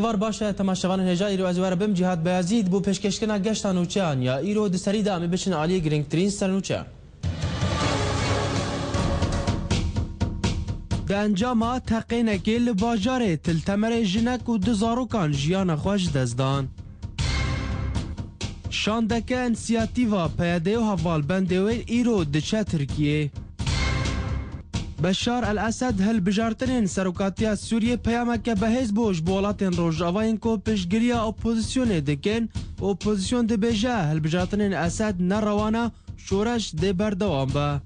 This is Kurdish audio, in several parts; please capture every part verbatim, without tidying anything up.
Var baş e, temaşevanên hêja, îro ez ê we re bim Cîhad Beyazîd bo pêşkêşkirina geşta nûçeyan ya îro. Di serî de em ê biçin aliyê girîngtirîn sernûçeyan. Di encama teqênekê li bajarê Til Temerê jinek û du zarokan jiyana xwe ji dest dan. Şandeke însiyatîva P Y D û hevalbendê wê îro diçe Tirkiyê. Beşar El Esed hilbijartinên serokatiya Sûriyê peyameke behêz bû ji bo welatên Rojavayên ku piştgiriya opozîsyonê dikin. Opozîsyon dibêje hilbijartinên Esed ne rewan e, şoreş dê berdewam be.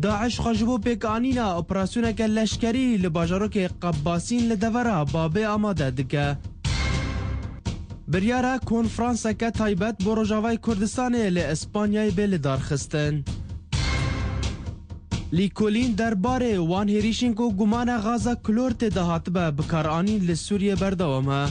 DAIŞ xwe ji bo pêkanîna operasyoneke leşkerî li bajarokê Qebasîn li devera Babê amade dike. Biryara konferanseke taybet bo Rojavayê Kurdistanê li Îspanyayê bê lidarxistin. Lîkolîn derbarê wan hêrîşên ku gumana gaza klor tê de hatibe bikaranîn li Sûriyê berdewam e.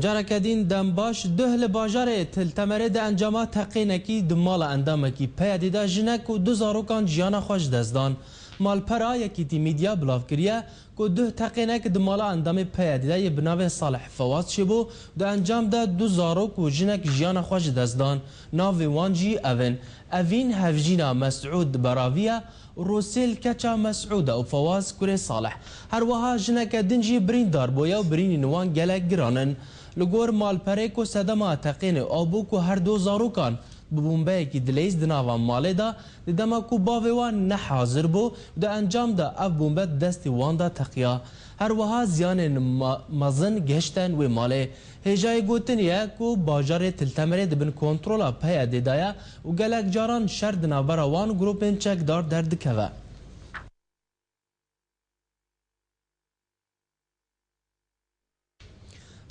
Careke din dem baş, duh li bajarê Til Temerê de encama teqênekî di mala endamekî P Y D'ê de jinek û du zarokan jiyana xwe ji dest dan. Malpera Yekîtî Media bilav kiriye ku duh teqênek di mala endamê P Y D'ê de yê bi navê Salih Fewaz çêbû, di encam de du zarok û jinek jiyana xwe ji dest dan. Navê wan jî ev in: Evîn hevjîna Mesûd Beravî ye, Rosêl keça Mesûd e û Fewaz kurê Salih. Her wiha jineke din jî birîndar bûye û birînên wan gelek giran in. Li gor malperê ku sedema teqînê ew bû ku her du zarokan bi bombeyekî dileyîz di nava malê de, di dema ku bavê wan ne hazir bû û di encam de ev bombe di destê wan de teqiya. Her wiha ziyanên ma-, mezin gihiştin wê malê. Hêjayê gotinê ye ku bajarê Til Temerê di bin kontrola P Y D'ê de ye û gelek caran şer di navbera wan grûpên çekdar derdikeve.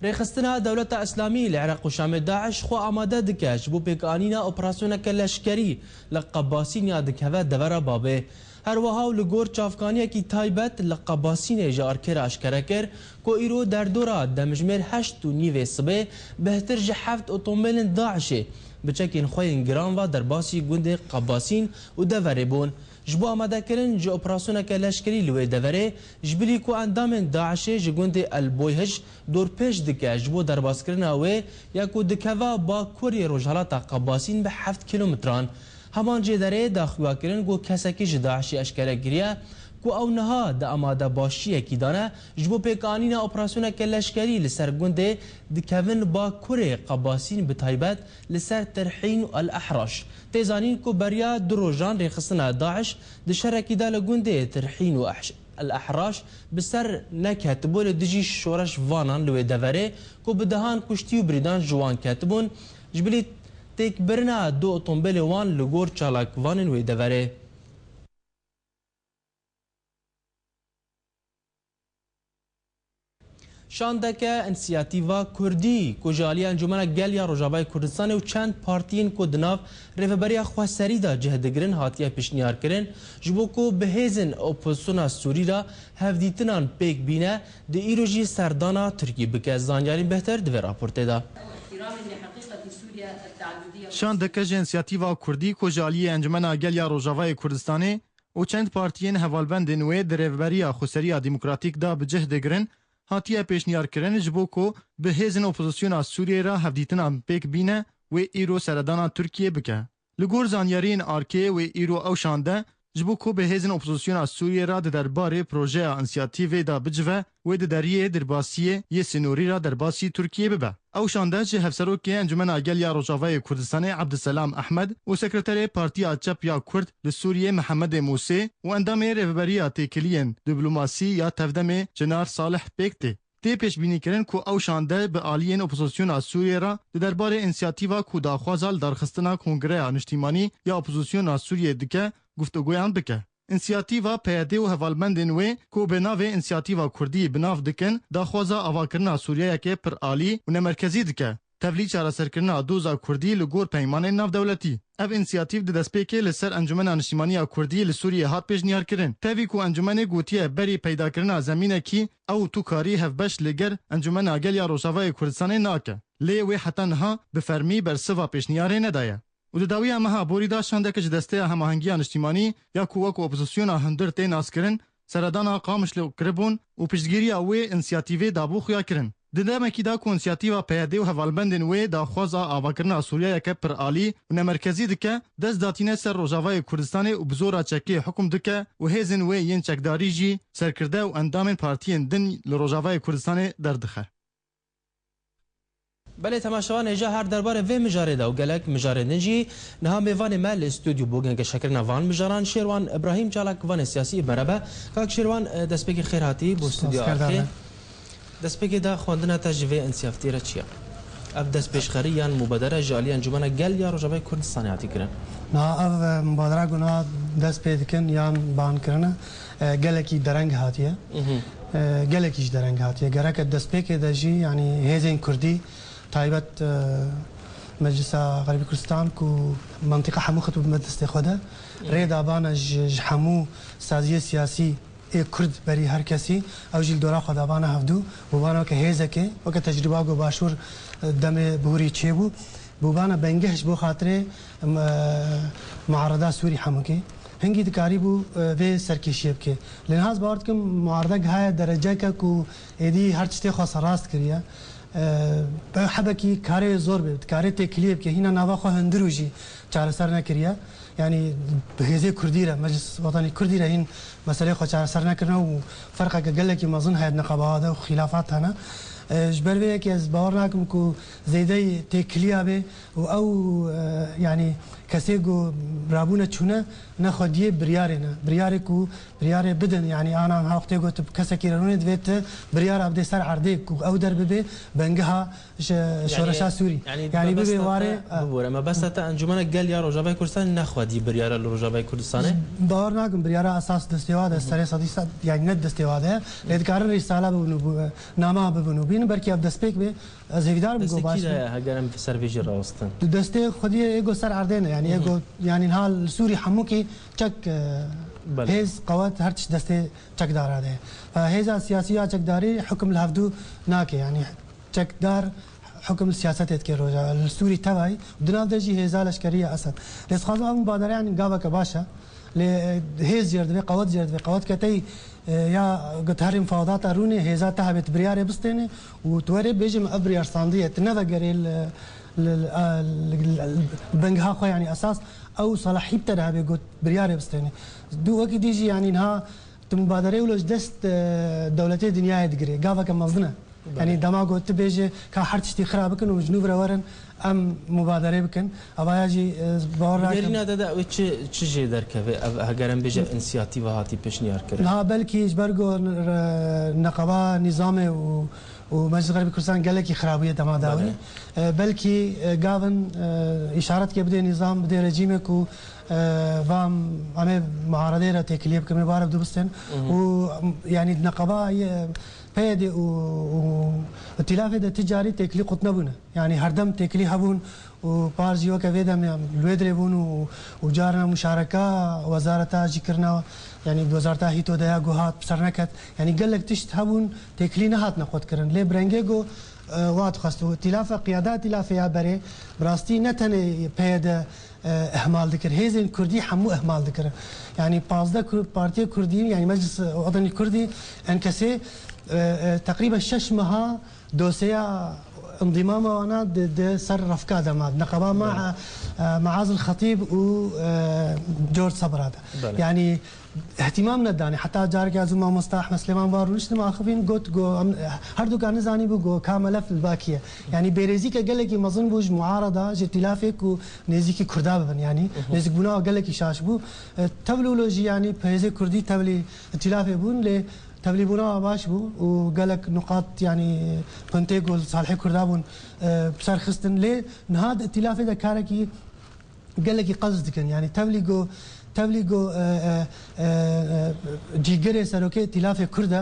Rêxistina Dewleta Îslamî li Iraq û Şamê, DAIŞ, xwe amade dike ji bo pêkanîna operasyoneke leşkerî li Qebasîn ya dikeve devera Babê. Her wiha û li gor çavkaniyekî taybet li Qebasînê ji arkê re eşkere kir ku îro derdora demjimêr heşt û nîvê sibê bêhtir ji heft otomobîlên DAIŞê bi çekên xwe yên giran ve derbasî gundê Qebasîn û deverê bûn. Ji bo amadekirin ji operasyoneke leşkerî li wê deverê, ji bilî ku endamên DAIŞê ji gundê El Boyhij dorpêç dike ji bo derbaskirina wê ya ku dikeve bakurê rojhilata Qebasîn bi heft kîlometran. Heman jêderê daxuya kirin ku kesekî ji DAIŞê eşkere kiriye ku ew niha di amadebaşiyekî de ne ji bo pêkanîna operasyoneke leşkerî li ser gundê dikevin bakurê Qebasîn, bi taybet li ser Tirhîn û El Ehraş. Tê zanîn ku beriya du rojan rêxistina DAIŞ di şerekî de li gundê Tirhîn û Ehş-, El Ehraş bi ser neketibû li dijî şoreşvanan li wê deverê ku bi dehan kuştî û birîndan ji wan ketibûn, ji bilî têkbirina du otomobîlê wan li gor çalakvanên wê deverê. Şandeke însiyatîva kurdî ku ji aliyê Encûmena Gel ya Rojavayê Kurdistanê û çend partiyên ku di nav rêveberiya xweserî de cih digirin hatiye pêşniyarkirin, ji bo ku bi hêzên opozîsyona Sûrî re hevdîtinan pêk bîne, di îro jî serdana Tirkiyê bike. Zanyarî bêhtir di vê raportê de. Şandeke ji însiyatîva kurdî ku ji aliyê Encûmena Gel ya Rojavayê Kurdistanê û çend partiyên hevalbendên wê di rêveberiya Xweseriya Demokratîk de bi cih digirin, hatiye pêşniyarkirin ji bo ku bi hêzên opozîsyona Sûriyeyê re hevdîtinan pêk bîne, wê îro seredana Tirkiyê bike. Li gor zanyariyên arkê, wê îro ew şande ji bo ku bi hêzên opozîsyona Sûriyeyê re di derbarê projeya însiyatîvê de bicive, wê di deriyê derbasiyê yê sînorî re derbasî Tirkiyê bibe. Ew şande ji Hevserokê Encûmena Gel ya Rojavayê Kurdistanê Ebdiselam Ehmed û Sekreterê Partiya Çep ya Kurd li Sûriyê Mihemedê Mûsê û endamê Rêveberiya Têkiliyên Dîplomasî ya Tevdemê Çinar Salih pêk tê. Tê pêşbînîkirin ku ew şande bi aliyên opozîsyona Sûriyê re di derbarê însiyatîva ku daxwaza lidarxistina Kongreya Niştîmanî ya Opozîsyona Sûriyê dike, guftûgoyan bike. Însiyatîva P Y D û hevalbendên wê ku bi navê Însiyatîva Kurdî bi nav dikin, daxwaza avakirina Sûriyeyeke piralî û nemerkezî dike. Tevlî çareserkirina doza Kurdî li gor peymanên navdewletî. Ev însiyatîv di destpêkê li ser Encumena Niştimanî ya Kurdî li Sûriyê hat pêşniyarkirin. Tevî ku encumê gotiye berî peydakirina zemînekî ew tu karî hevbeş li gel Encumena Gel ya Rojavayê Kurdistanê nake. Lê wê heta niha bi fermî bersiva pêşniyarê nedaye. Û di dawiya meha borî de şandeke ji desteya Hemahengiya Niştimanî ya ku wek opozisyona hundir tê naskirin, seredana Qamişlo kiribûn û piştgiriya wê însiyatîvê dabû xuya kirin. Di demekî de ku însiyatîva P Y D û hevalbendên wê daxwaza avakirina Sûriyeyeke piralî û nemerkezî dike, dest datîne ser Rojavayê Kurdistanê û bi zora çekê hukum dike û hêzên wê yên çekdarî jî serkirde û endamên partiyên din li Rojavayê Kurdistanê derdixe. Belê temaşevan, hêja her derbarê vê mijarê de û gelek mijarên din jî niha mêvanê me li stûdyo bû. Gel geşekirina van mijaran Şêrwan Îbrahîm, çalak vanê siyasî, merhaba. Kak Şêrwan, e, destpêkê xêr hatî bo stûdyo Arxê. Destpêkê de xwendina te ji vê însiyaftî re çi ye? Ev destpêşxerî yan mubadere ji alî Encûmena Gel ya Rojavayê Kurdistanê hatî kirin? Niha ev, e, mubadera ku niha dest pê dikin yan ban kirine, e, gelekî dereng hatiye. Mhm. E, gelekî ji dereng hatiye. Gereke destpêkê de jî, yanî hêzên Kurdî, taybet, e, Meclisa Xerbî Kurdistan ku mentiqa hemû xitibû bi destê xwe de, Mhm. rê dabana ji, ji hemû saziyê siyasî ê Kurd berî her kesî, ew jî li dora xwe dabana hevdû, bûbana weke hêzekê, weke tecrûba ku Başûr, e, demê bihûrî çêbû, bûbana bengeh ji bo xatirê, em, e, muarada Sûrî hemûkê. Hingî dikarîbû, e, vê serkêşiyê bike. Lê niha ez bawer dikim muarada gihaye dereceke ku êdî her tiştê xwe serrast kiriye. E, bi hebekî karê zor be, dikarê têkiliyê bike, hîna nava xwe hundirû jî çareser nekiriye. Yanî bi hêzê Kurdî re, Meclis Wetanî Kurdî re hîn meseleyê xwe çareser nekirine û ferqeke gelekî mezin heye di neqeba de û xîlafat hene. E, ji ber vê yekê ez bawer nakim ku zêdeyî têkiliya bê û ew, e, yanî kesê ku rabûne çûne ne xwediyê biryarê ne. Biryarê ku biryarê bidin, yanî ana niha wextê got tu bi kesekî re rûnê divê tu biryara bidê ser erdê ku ew der bibe bengiha ji şoreşa Sûrî. Yanî bibe warê, e, bibore, mebesta te Encûmena Gel ya Rojavayê Kurdistanê nexwedî biryara li Rojavayê Kurdistanê? Bawer nakim biryara esas destê wa de, serê sedî sed, yanî ne destê wa de ye. Lê dikarin rîsala bibin û bu-, nama bibin û bînin, belkî ev destpêk be. Ez hêvîdar im ku baş be. Destê kî de ye, heger em ser vê jî rawestin? Destê xwediyê ê ku ser erdê ne, yanî ê ku, yanî niha li Sûrî hemûkî çek, e, Belê. hêz, qewet, her tişt destê çekdara de ye. E, hêza siyasî ya çekdarî hukum li hevdû nake, yanî çekdar hukum li siyasetê dike roja, li Sûrî tevayî, di nav de jî hêza leşkerî ya Esed. Lê dixwazim ev mubadere yanî gaveke baş e. Lê, e, hêz jêr divê, qewet jêr divê. Qewet keteyî, e, ya got herî mufawedata rûnê, hêza te hebê, tu biryarê bistênê û tu werê bêjê min ev biryar standiye, tu nevegerê li, li, li, a, li, li, li bengiha xwe, yanî esas ew selahît te de hebê got biryarê bistênê. Du wekî dî jî, yanî niha tu mubadereyê wilo ji dest, e, dewletê dinyayê digirê. Gaveke mezin e. Belê. Yanî dema ku tu bêjî ka her tiştî xira bikin û ji nû re werin em mubaderê bikin. Evaya jî, e, bawer nakim. Bi derîna te de ew ê çi, çi jê derkeve? Ev, heger em bêje, însiyatîva hatî pêşniyar kirin. Niha belkî ji ber ku re-, neqeba nîzamê û, û Meclis Xerbî Kurdistan gelekî xirabûye dema dawî. Belê. E, belkî, e, gavin, e, îşaretke bidê nîzam, bidê rejîmê ku, e, va em ê muaredê re têkiliyê bikin, ê bare dubistin. Mhm. Û, em, yanî neqeba, e, P Y D û, û îtîlafê de ti carî têkilî qut nebûne. Yanî herdem têkilî hebûn û par jî weke vê demê em li wê dirê bûn û, û carna muşareka wezareta jî kirina, yanî wezareta HÎTO de ya ku hat bi ser neket. Yanî gelek tişt hebûn têkilî nehatine qutkirin. Lê bi rengê ku, e, wa dixwest û îtîlafa, qiyada îtîlafê ya berê bi rastî ne tenê P Y D e, ihmal dikir. Hêzên Kurdî hemû ihmal dikirin. Yanî pazdeh Kur-, Partiya Kurdî, yanî Meclis Wetanî Kurdî, ENKSê, e, e, teqrîben şeş meha dosyeya îndîmama wana di, di ser refka de ma. Neqeba ma, Belê. e, e, Meazil Xetîb û, e, George Sabra de. Belê. Yanî, Îhtîmam nedane. Heta careke ez û mamosta Ehmed Silêman bar rûniştim axivîn, got, go, em, her duka nizanî bû, go, ka melef li ba kî ye. Yanî bêrêzîke gelekî mezin bû ji muarada, ji îtîlafê ku nêzîkî Kurda bibin. Yanî Mhm. nêzîkbûna gelekî şaş bû. E, tevlî wilo jî, yanî hêzê Kurdî tevlî îtîlafê bûn, lê tevlîbûna baş bû û gelek nuqat, yanî puntê ku li salihê Kurda bûn, e, bi ser xistin. Lê niha di îtîlafê de karekî gelekî qels dikin. Yanî tevlî ku Tevlî ku, e, e, e, e, cîgirê serokê Îtîlafê Kurd e,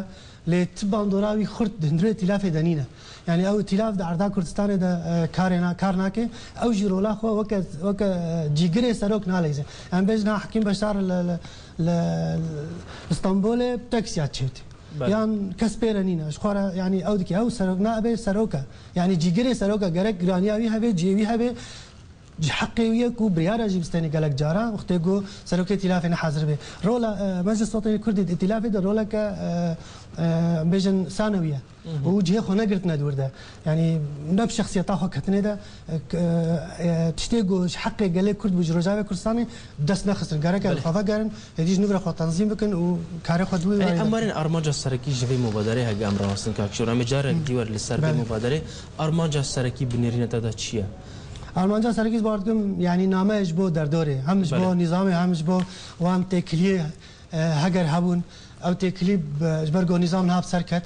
lê ti bandora wî xurt di hundirê Îtîlafê de nîne. Yanî ew Îtîlaf di erda Kurdistanê de, e, karê na-, kar nake. Ew jî rola xwe weke, weke, e, cîgirê serok naleyze. Em bêjin ha Hekîm Beşar li, li, li, li Stenbolê bi taksiya çêtî. Belê. Yan kes pê re nîne. Ji xwe re, yanî ew dike, ew serok nabe serok e. Yanî cîgirê serok e. Gerek giraniya wî hebe, cihê wî hebe. Ji heqê wî ye ku biryara jî bistenê gelek cara, wextê ku serokê Îtîlafê ne hazir be. Rola, e, Meclis Weteniya Kurdî di Îtîlafê de roleke, e, e, bêjin sanewî ye. Hı hı. Û cihê xwe negirtine di wir de. Yanî ne bi şexsiyeta xwe ketine de, e, k-, e, e, tiştê ku ji heqê gelê Kurd bû ji Rojavê Kurdistanê dest nexistin. Gerek e Belê. Xwe vegerin, êdî ji nû re xwe tenzîm bikin û karê xwe di wî Yanî warê em de werin armanca serekî ji vê mubaderê hege em rawestin kak Şêro. Em ê carek Hı. dî wer li ser vê Belê. mubaderê. Armanca serekî bi nêrîna te de çi ye? Armanca serekî ji bar dikim, yanî name ji bo derdorê, hem ji bo Belê. nîzamê, hem ji bo wan têkiliyê, e, heger hebûn, ew têkilî bi, ji ber ku nîzam niha bi ser ket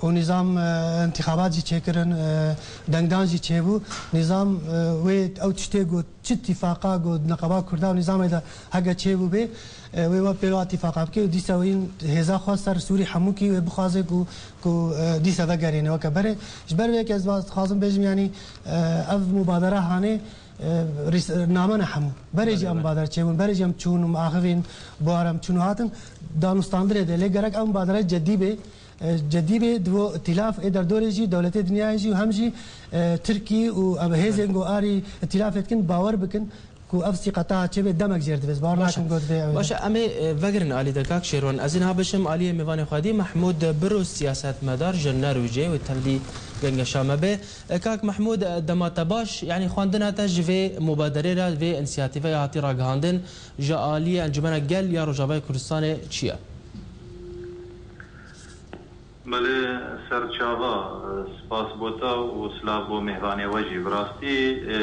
û nîzam, e, intixabat jî çêkirin, e, dengdan jî çêbû. Nîzam, e, wê ew tiştê ku çi tîfaqa ku di neqeba Kurda û nîzamê de heke çêbûbê, e, wê we pê wa tîfaqa bike û dîsa wê hêza xwe ser Sûrî hemûkî wê bixwaze ku, ku, e, dîsa vegerîne weke berê. Ji ber vê yekê ez dixwazim bêjim, yanî, e, ev mubadera hanê, e, rîs-, name ne hemû. Berê jî Belê, em belê. mubadere çêbûn, berê jî em çûn û axivîn, buhar em çûn û hatin. Danûstandinê de lê gerek ew mubadere cedî bê. E, cedî bê, di bo îtîlaf ê derdorê jî, dewletê dinyayê jî û hem jî, e, Tirkî û em hêzên Belê. ku arî îtîlafê dikin, bawer bikin ku ev sîqeta çêbê demek jêr divê. Ez bawer Baş e. nakim ku divê ew Baş e, em ê, e, vegerin alî de kak Şêrwan. Ez ê niha bişim aliyê mêvanê xwedî Mehmûd Biro siyasetmedar ji Nerwêcê wê tevlî gengeşa me bê. E, kak Mehmûd, e, dema te baş, yanî xwendina te ji vê mubaderê re, vê însiyatîveya hatî ragihandin, ji aliyê Encûmena Gel ya Rojavayê Kurdistanê çi ye? Belê, serçava, spas bo te û silav bo mêvanê we jî. Bi rastî, e,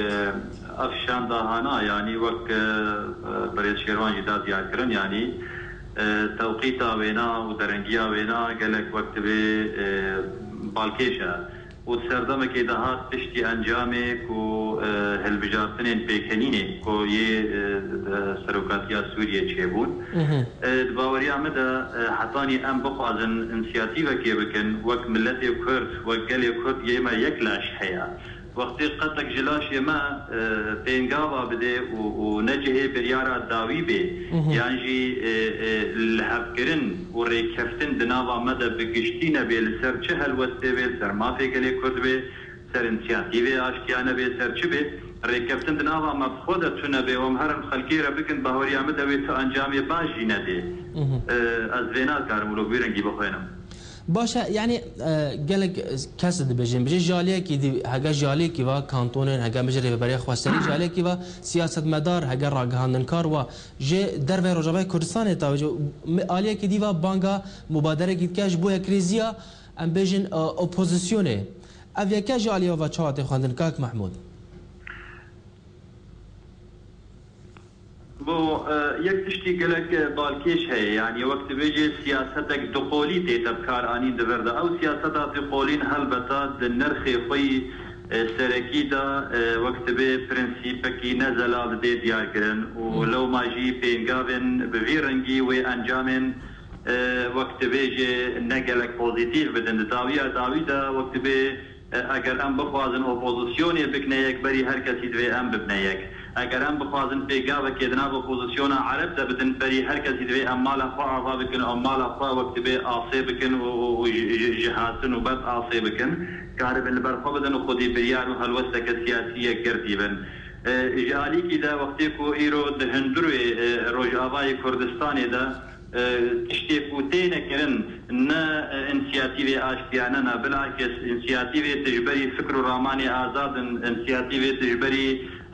ev şanda hana, yanî wek, e, birêz Şêrwan jî da diyarkirin, yanî, e, tewqîta wêna û derengiya wêna gelek wek divê, e, balkêş e. Û di serdemekê de hat piştî encamê ku, e, hilbijartinên pêkenînê ku yê, e, e, serokatiya Sûriyê çêbûn. Mhm. E, di baweriya min de, e, hetanî em bixwazin însiyatîvekê bikin, wek miletê Kurd, wek gelê Kurd yê me yek laş heye. Wextê qetek ji laşê me, e, pêngava bidê û, û ne cihê biryara dawî bê, Mhm. yan jî, e, e, lihevkirin û rêkeftin di nava me de bi giştî nebê, li ser çi helwestê bê, li ser mafê gelê Kurd bê, ser însiyatîvê aştiyane bê, ser çi bê, rêkeftin di nava me bi xwe de tune bê û em herin xelkê re bikin, baweriya min de wê tu encamê baş jî nedê. Mhm. E, ez vê nakarim wilo bi wî rengî bixwînim. Baş e, yanî, e, gelek kes dibêjin, bijî ji aliyekî dî, hege ji aliyekî va kantonên, hege bijî rêveberiya xweserî, ji aliyekî va siyasetmedar, hege ragihandinkarên ji derveyê Rojavayê Kurdistanê tawî ji aliyekî dî va banga mubaderekî dike ji bo yekrêziya, em bêjin, e, opozisyonê. Ev yeke ji aliyê we ve çawa tê xwendin, kak Mehmûd? Bo, e, yek tiştî gelek, e, balkêş heye. Yanî wek dibêje siyasetek duqolî tête bi kar anîn di vir de. Ew siyaseta duqolîn helbeta di nirxê xwe yî, e, serekî de, e, wek dibê prensîpekî ne zelal didê diyarkirin û Hmm. lewma jî pêngavên bi vî rengî wê encamên, e, wek dibêje ne gelek pozîtîf bidin. Di dawiya dawî de wek dibê E, eger em bixwazin opozisyonê bikine yek, berî her kesî divê em bibine yek. Eger em bixwazin pêgavekê di nav opozisyona Ereb de bidin, berî her kesî divê em mala xwe ava bikin û mala xwe wek dibê asê bikin û, û, û ji, ji, ji hatin û bed asê bikin, karibin li ber xwe bidin û xwedî biryar û helwesteke siyasî yekgirtî bin. E, ji alîkî de wextê ku îro di hundirê, e, Rojavayê Kurdistanê de, e, tiştê ku têne kirin ne, e, însiyatîvê aştiyane ne, bilakis însiyatîvê dijberî fikr û ramanê azad in, însiyatîvê dijberî,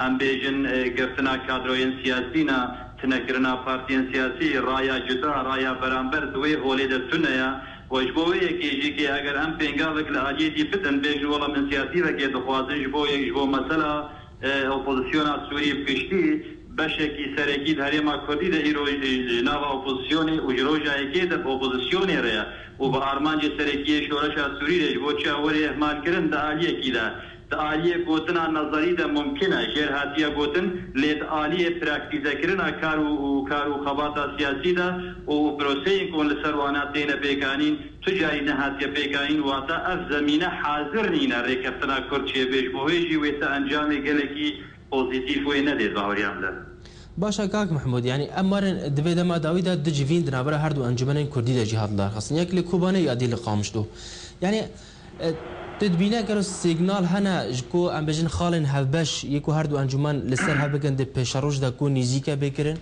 em bêjin, e, girtina kadroyên siyasî ne, tinekirina partiyên siyasî, raya cuda, raya beramber di wê holê de tune ye. Û ji bo wê yekê jî kê eger em pêngavek li aliyê dî bidin, bêjin wela em însiyatîvekê dixwazin ji bo yek, ji bo mesela, e, opozisyona Sûrî bi giştî, beşekî serekî di herêma Kurdî de îro ji, ji nava opozisyonê û ji roja yekê de bi opozisyonê re ye û bi armancê serekî yê şoreşa Sûrî re ji bo çi werê ihmalkirin di aliyekî de. Di aliyê gotina nezerî de mumkin e, jêr hatiye gotin, lê di aliyê praktîzekirina kar û, û kar û xebata siyasî de û proseyên ku li ser wana têne pêkanîn, tu carî nehatiye pêkanîn, wata ev zemîne hazir nîne rêkeftina Kurd çêbê. Ji bo wê jî wê ti encamê gelekî pozîtîf wê nedê, di baweriya min de. Baş e kak Mehmûd, yanî em werin di vê dema dawî de du civîn di navbera her du encûmenên Kurdî de jî hat lidarxistin. Yek li Kobanê ya dî li Qamişlo. Yanî, e, tu dibîne gelo sîgnal hene ji ku em bêjin xalên hevbeş yê ku her du encûmen li ser hev bikin di pêşeroj de ku nîzîke bê kirin?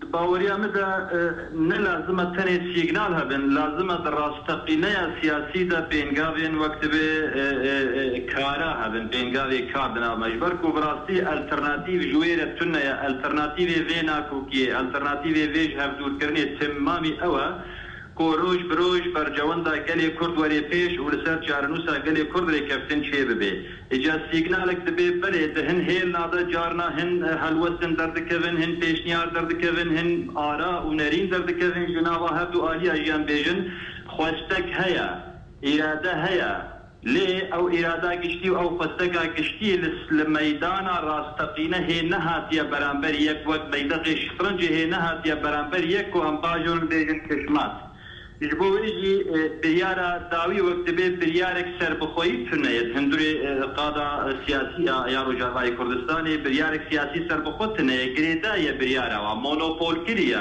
Di baweriya min de, e, ne lazim e tenê sîgnal hebin, lazim e di rasteqîneya siyasî de pêngavên wek dibê, e, e, e, kara hebin, pêngavê kar di nav me. Ji ber ku bi rastî alternatîf ji wê re tune ye, alternatîvê vê nakokiyê, alternatîvê vê ji hevdûrkirinê timamî ew e ku roj bi roj bercewenda gelê Kurd were pêş û li ser çarenûsa gelê Kurd rêkeftin çêbibe. Îca sîgnalek dibe, belê di hin hêlna de carna hin, e, helwestin derdikevin, hin pêşniyar derdikevin, hin ara û nerîn derdikevin ji nava her du aliya jî em bêjin xwestek heye, îrade heye. Lê ew îrada giştî û ew xwesteka giştî li, li meydana rasteqîne hê nehatiye beramber yek, wek meydeqê şitrencê hê nehatiye beramber yek ku em bajorin bêjin kişmat. Ji bo wê jî, e, biryara dawî wek dibe biryarek serbixweyî tune ye. Di hundirê, e, qada siyasî ya, ya Rojavayê Kurdistanê biryarek siyasî serbixwe tune ye. Girêdaye biryara wa, monopol kiriye.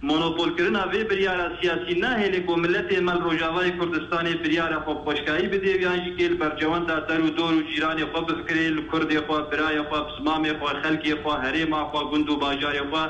Monopolkirina vê biryara siyasî nahêle ku miletê me li Rojavayê Kurdistanê biryara xwe bi xweşkayî bidê, yan jî kê li bercewenda der û dor û cîranê xwe bifikirê, li kurdê xwe, birayê xwe, pismamê xwe, xelkê xwe, herêma xwe, gund û bajarê xwe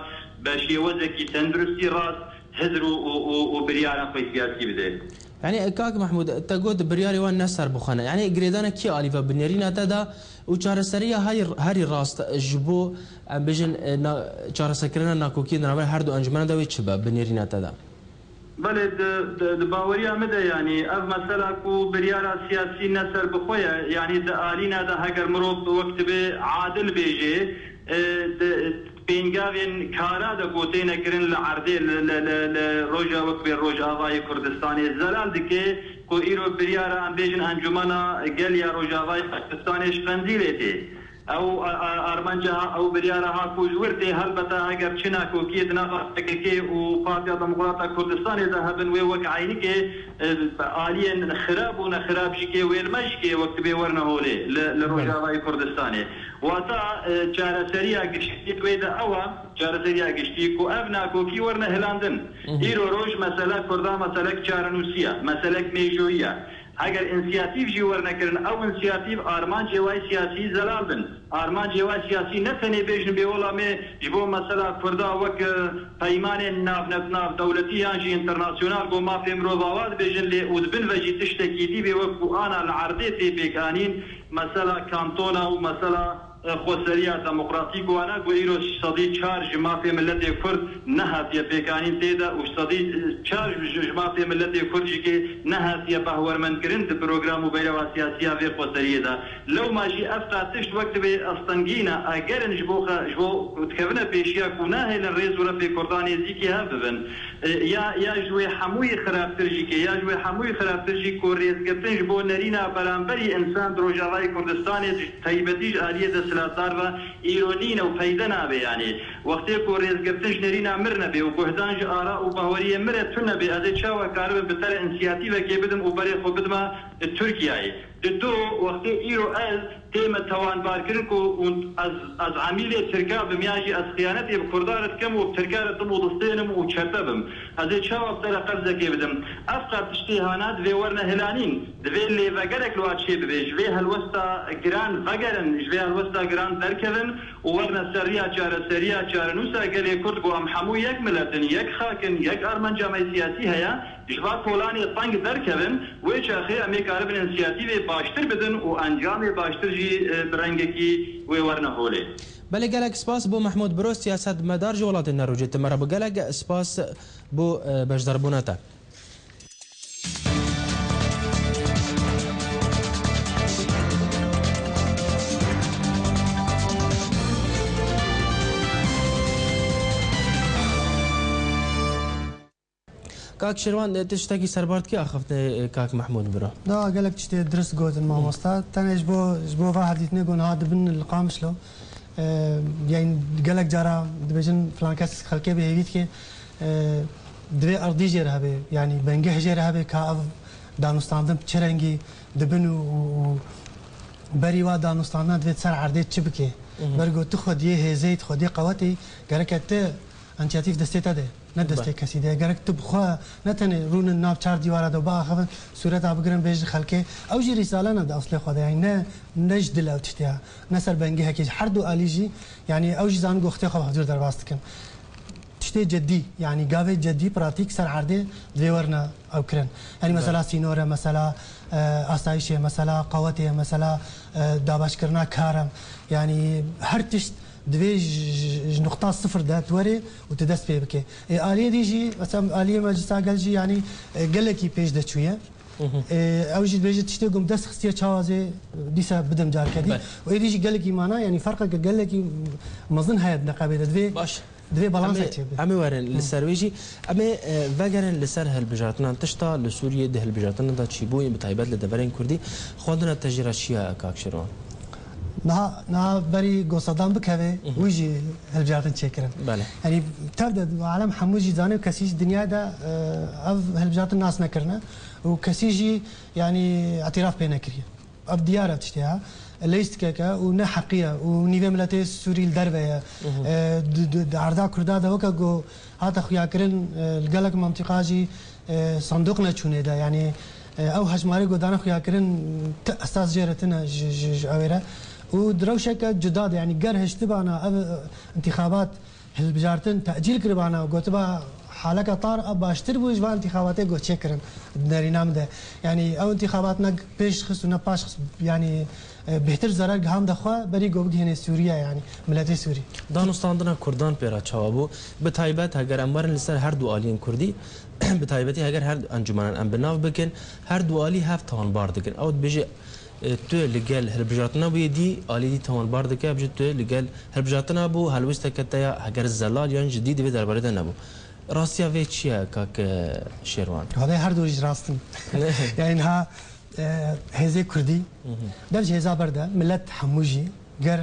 be şêwezekî tenduristî rast, hizr û, û, û, û biryara xwe siyasî bide. Yanî, kak Mehmûd, te got biryarê wan ne serbixwe ne. Yanî, girêdana kî alî ve bi nêrîna te de û çareseriya herî, herî rast ji bo, em bêjin, e, na-, çareserkirina nakokiyê di navbera her du encûmena de wê çi be bi nêrîna te de? Belê, di, di, di baweriya min de, yanî, ev mesela ku biryara siyasî ne serbixwe ye, yanî, di alîna de heger mirov wek dibe adil bêjê, e, di, pêngavên kara de ku têne kirin li erdê, li, li, li, li roja wek bê Rojavayê Kurdistanê zelal dike ku îro biryara, em bêjin, Encûmena Gel ya Rojavayê Kurdistanê ji Qendîlê tê. Ew, a, a, armanca ha, ew biryara ha ku ji wir tê, helbete heger çi nakokiyê di nava P K K û Partiya Demokrata Kurdistanê de hebin, wê wek eynikê, e, aliyên xirab û nexirab jî kê, wê li me jî kê wek dibê werine holê li, li Rojavayê Kurdistanê. Wata, e, çareseriya giştî wê de ew e, çareseriya giştî ku ev nakokî werne hilandin. Îro roj mesele Kurda meselek çarenûsî ye, meselek mêjoyî ye. Heger însiyatîf jî werne kirin, ew însiyatîf armancê wê siyasî zelal bin. Armancê wê siyasî ne tenê bêjin bê wela me ji bo mesela Kurda wek, e, peymanên nav-, nav-, navdewletî yan jî înternasyonal ku mafê mirov ava dibêjin lê û di bin ve jî tiştekî dî bê wek ku ana li erdê tê pêkanîn, mesela kantona û mesela, e, xweseriya demokratîk wana ku îro sedî çar ji mafê miletê Kurd nehatiye pêkanîn tê de û sedî çar ji, ji mafê miletê Kurd jî kê nehatiye behwermendkirin di program û beyrewa siyasî ya vê xweseriyê de. Lewma jî ev qat tişt wek divê astengî ne, egerin ji bo xe-, ji bo ku dikevine pêşiya ku nahêlin rêz û refê Kurdan nêzîkî hev bibin. E, ya, ya ji wê hemûyî xirabtir jî kê, ya ji wê hemûyî xirabtir jî ku rêzgirtin ji bo nerîna beramberî însan di Rojavayê Kurdistanê, taybetî ji aliyê desthilatdar ve îro nîne û peyde nabe. Yanî, wextê ku rêzgirtin ji nerîna mir nebe û guhdan ji ara û bahweriyê mir e tune be, ez ê çawa karibim bi te re însiyatîvekê bidim û berê xwe bidime Tirkiyeyê? Di do, wextê îro ez tême tawanbarkirin ku hûn, ez, ez emîlê Tirka bim yan jî ez xiyanetê bi Kurda re dikim û bi Tirka re tim û distênim û çete bim. Ez ê çawa bi te re qerzekê bidim? Ev qat tiştê hana divê werne hilanîn. Divê lêvegerek li wa çê bibe. Ji vê helwesta giran vegerin, ji vê helwesta giran derkevin û werne ser riya çareseriya çarenûsa gelê Kurd ku em hemû yek milet in, yek xak in, yek armanca me siyasî heye. Ji va kolanê teng derkevin, wê çaxê em ê karibin însiyatîvê baştir bidin û encamê baştir jî, e, bi rengekî wê werne holê. Belê, gelek spas bo Mehmûd Biro, siyasetmedar ji welatê Norwêcê. Tu me re bû, gelek spas bo, e, beşdarbûna te. Kak Şirvan, e, tiştekî serbar dike axiftinê, e, Kak Mehmûd bira? Da, gelek tiştê dirist gotin mamosta. Tenê ji bo, ji bo va hevdîtinê ku niha dibin li Qamişlo. E, yani gelek cara dibêjin filan kes xelkê bi hêvî dike. E, divê erdî jê re hebe, yani bengeh jê re hebe ka ev danûstandin çi rengî dibin û, û, û berî wa danûstandina divê ser erdê çi bike. Mhm. Ber ku tu xwediyê hêzê yî, tu xwediyê qewetê yî, gereke tu înisiyatîf destê te de. Ne destê Be. kesî de. Gerek tu bi xwe ne tenê rûnin nav çar dîwara de û biaxivin, sûreta bigirin bêjin xelkê. Ew jî rîsale ne di eslê xwe de. Yani ne, ne ji dil ew tiştê ya. Ne ser bengehekê jî. Her du alî jî, yani ew jî zanin ku xwedê xwe bi hevdûr derbas dikin. Tiştê cedî, yani gavê cedî, pratîk ser erdê divê werine ew kirin. Yani Be. mesela sînor e, mesela, e, asayîş e, mesela qewetê ye, mesela, e, dabeşkirina kar e. Yani her tişt divê ji, ji, ji nuqta sifir de tu werê û tu dest pê bikê. Ê aliyê dî jî, mesela aliyê Meclisa Gel jî, yanî, e, gelekî pêş de çûye. Mhm. E, ew jî dibêje tiştê ku min dest xistiye çawa zê dîsa bidim carke dî. Belê. Û êdî jî gelekî mana, yanî ferqeke gelekî mezin heye di neqebê de. Divê, Baş. divê Em ê, balansek çêbe. em ê werin li Hı. ser wê jî. Em ê, e, vegerin li ser hilbijartinan. Tişta li Sûriyê di hilbijartinan de çîbûyî, bi taybet li deverên Kurdî, xwendina te jê re çi ye, Kak Şirvan? Niha, niha berî ku Sedam bikeve, Mhm. wî jî hilbijartin çêkirin. Belê. Yanî tev de alem hemû jî zane û kesî ji dinyayê de, e, ev hilbijartin nas nekirine û kesî jî, yanî, îtîraf pê nekiriye. Ev diyar e tiştê ya. Leyîstikeke û ne heqî ye û nîvê miletê Sûrî li derve ye. Mhm. E, di, di, di erda Kurda de weke ku hate xuyakirin, e, li gelek mentiqa jî, e, sandûq neçûnê de. Yanî, e, ew hejmarê ku dane xuyakirin ti esas jê re tine ji, ji, ji ew ê re. Û di rewşeke cuda de, yanî ger hiştibana ev, e, întîxabat hilbijartin tecîl kiribana û gotiba haleke tar a baştir bû ji van întîxabatê ku çêkirin di nerîna min de. Yanî ew întîxabat ne pêş xist û ne paş xist, yanî, e, bêhtir zerar gihande xwe berî ku bigihêne Sûriye, yanî miletê Sûrî. Danûstandina Kurdan pê re çawa bû? Bi taybet heger em werin li ser her du aliyên Kurdî, bi taybetî heger her encûmenan em bi nav bikin, her du alî hev tawanbar dikin. Ew dibêje, e, tu li gel hilbijartina bûyê dî, alî dî tawanbar dike, bije tu li gel hilbijartina bû, helwesteke te ya heger zelal yan jidî di vê derbarê de nebû. Rastiya vê çi ye, kak, e, Şêrwan? Havê her du jî rast in. Yani niha, e, hêzê Kurdî, Mhm. dev ji hêza ber de, millet hemû jî, ger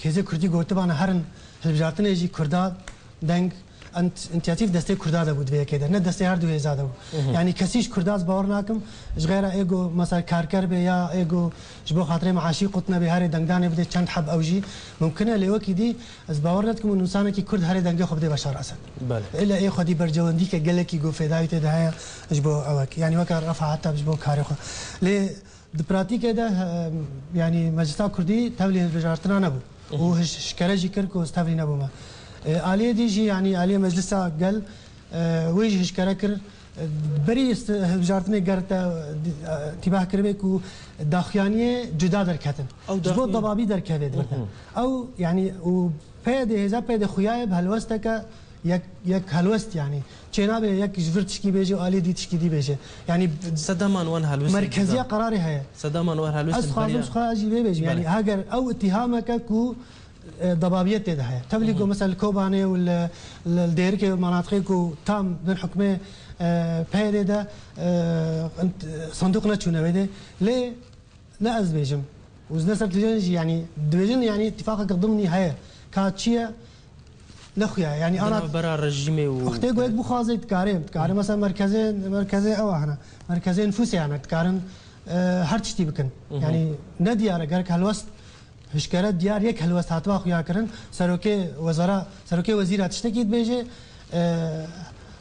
hêzê Kurdî gotibana herin hilbijartinê jî Kurda deng int-, întiyatîf destê Kurda de bû di vê yekê de, ne destê her du hêza de bû. Mhm. Yani kesî ji Kurda ez bawer nakim, ji xeyra ê ku mesela karker be ya ê ku ji bo xatirê meaşî qut nebe herê dengdanê bide çend heb ew jî mumkin e, lê wekî dî ez bawer nedikim û nûsanekî Kurd herê dengê xwe bide Beşar Esed. Belê. Êle ê xwedî bercewendîke gelekî ku fêdayî tê de heye ji bo ewek. Yani weke Refa heta ji bo karê xwe. Lê Di pratîkê de, e, yanî Meclisa Kurdî tevlî hilbijartina nebû. Hı hı. Û hiş-, hişkere jî kir ku ez tevlî nebûme. E, aliyê dî jî, yanî aliyê Meclisa Gel, e, wê jî hişkere kir. E, berî ist-, hilbijartinê ger te, e, tîbah kiribê ku daxuyaniyê cuda derketin. Ew Ji bo daxuyan- debabî derkevê Hı hı. dibirtin. Ew, yanî, û P Y D, hêza P Y D xuyaye bi helwesteke yek, yek helwest, yanî. Çênabe yek ji vir tişkî bêje û alî dî tişkî dî bêje. Yanî Sedaman wan helwestên merkeziya dizan. Qerarê heye. Sedaman wan helwestên Ez xwazim beriya. Ji xwe jî vê bêjim. Belê. Yanî heger ew îtîhameke ku, e, debabiyet tê de heye. Tevlî Hı hı. ku mesela li Kobanê û li, li, li Dêrikê û manatiqê ku tam bin hukmê, e, P Y D de, e, sandûq neçûne wê de. Lê Ne ez dibêjim. Û ne ser tijên jî, yanî, dibêjin, yanî, îtîfaqeke dimnî heye. Ka çi ye? Ne xuya, yanî, Di ana navbera rejîmê û Wextê ku yek bixwaze, dikare, dikare, mesela, merkezê, merkezê ew hene. Merkezê nifûsê hene, dikarin, e, her tiştî bikin. Hı hı. Yanî, ne diyar e, gerek helwest, hişkere diyar yek helwest hatiba xuya kirin. Serokê wezara, serokê wezîra tiştekî dibêje, e,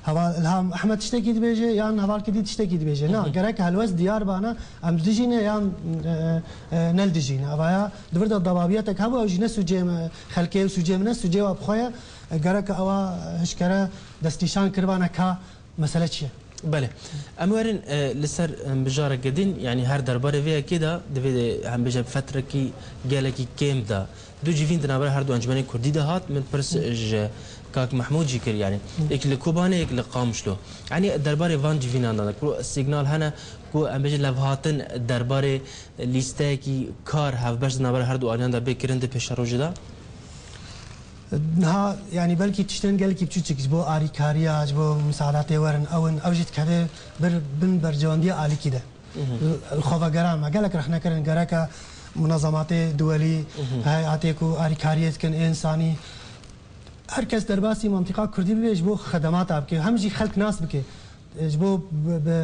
Heval Ilham Ehmed tiştekî dibêje yan hevalkî dî tiştekî dibêje. Na, Hı hı. gerek helwest diyar bana, em dijî ne yan, e, e, ne li dijî ne. Evaya di vir de debabiyetek hebû, ew jî ne sûcê me, xelkê û sûcê min e, sûcê wa bi xwe ye. E, gerek ewa hişkere destnîşan kiribana ka mesele çi ye. Belê. Em werin, e, li ser, e, mijareke din, yanî her derbarê vê yekê de divê de, em bêje, fetrekî gelekî kêm de du civîn di navbera her du encûmenên kurdî de hat. Min pirs Hı. ji Kak Mehmûd jî kir, yanî Hı. yek li Kobanê, yek li Qamişlo. Yanî derbarê van civînan de ku sîgnal hene ku, em bêjin, levhatin derbarê lîsteyekî kar hevbeş di navbera her du aliyan de bê kirin di pêşerojê de? Niha, yanî belkî tiştên gelekî biçûçik ji bo arîkariya, ji bo misadatê werin, ew in, ew jî dikeve bir bin berjewendiya alîkî de. Li xwe vegera me gelek rexne kirin, gereke munezematê duwelî, heyetê ku arîkariyê dikin ê însanî. Her kes derbasî mantîqa kurdî bibe ji bo xedemata bike, hem jî xelk nas bike. Ji bo bi, bi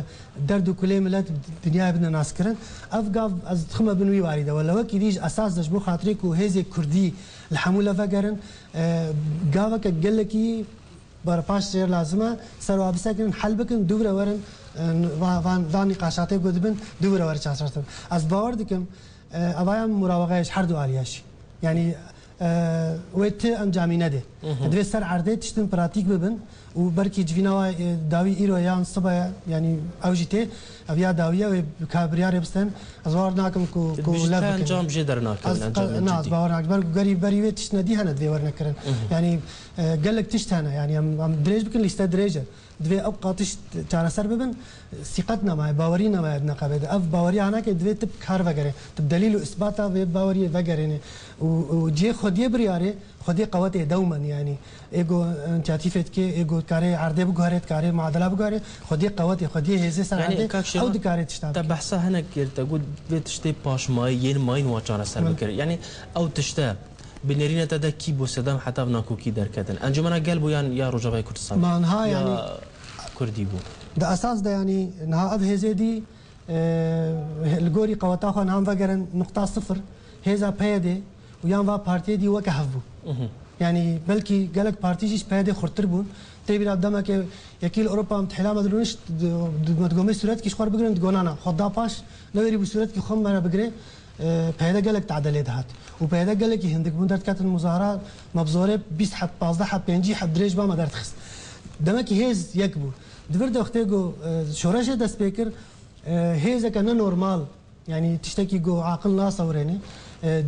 derd û kulê milet dinyayê bidine naskirin. Ev gav ez dixime bin wî warî de. Wele wekî dî ji esas de ji bo xatirê ku hêzê kurdî li hemû le vegerin, e, gaveke gelekî berpaş jêr lazim e, ser wa bisekirin, hel bikin, dûvre werin, e, va-, van, van nîqaşatê ku dibin, dûvre werin çareser. Ez bawer dikim, e, evaya muraweqeya ji her du aliya jî. Yanî, e, wê ti encamî nedê. Divê ser erdê tiştin pratîk bibin û belkî civîna wa, e, dawî îro yan sibe, yanî ew jî tê, ev ya dawî ye, wê ka biryarê bisten. Ez bawer nakim ku, ku Bi ji lev te bikin. encam jê dernakevin, Ez, encamên na, ez cidî. bawer nakim. Ber ku gerî berî wê tişt nedî hene divê werine kirin. Yanî, e, gelek tişt hene. Yanî em, em dirêj bikin, lîste dirêj e. Divê ew qatiş çareser bibin, sîqet nemaye, bawerî nemaye di neqebê de. Ev baweriya hinekê divê tu bi kar vegerê. Tu bi delîl û îsbata vê baweriyê vegerêne. Û, û cihê xwediyê biryarê, xwediyê qewetê dewmen yanî. Ê go, e, înîsiyatîfê dike, ê go dikarê erdê biguherê, dikarê muadela biguherê, xwediyê qewetê, xwediyê hêzê ser Yanî, erdê, kak Şêvan, ew dikarê tişta te bike. behsa hinek kir, te got vê tiştê paşmayî, yên mayîn wa çareser Min. bikir. Yanî ew tişte Bi nêrîna te de kî bû sedem heta ev nakokî derketin? Encûmena Gel bû yan ya Rojavayê Kurdistan? Ma niha Ya yanî Kurdî bû? Di esas de yanî niha ev hêzê dî, e, li gorî qeweta xwe niha em vegerin nuqta sifir, hêza P Y D û yan va partiyê dî weke hev bû. Mhm. Yanî belkî gelek partî jî ji P Y D xurttir bûn. Tê bîra demeke yekî li Ewropa em tihêla me dirûnişt, di, di, me digomê sûretkî ji xwe re bigirin, digonana. Xwe da paş, newerî bû sûretkî xwe me re bigire. E, P Y D gelek tade lê dihat. Û P Y D gelekî hindik bûn, derdiketin muzahara, me bi zorê bîst heb, pazdeh heb, pêncî heb dirêj ba me derdixist. Demekî hêz yek bû. Di vir de wextê ku, e, şoreşê dest pê kir, e, hêzeke ne normal, yanî tiştekî ku aqil nasewirêne, e,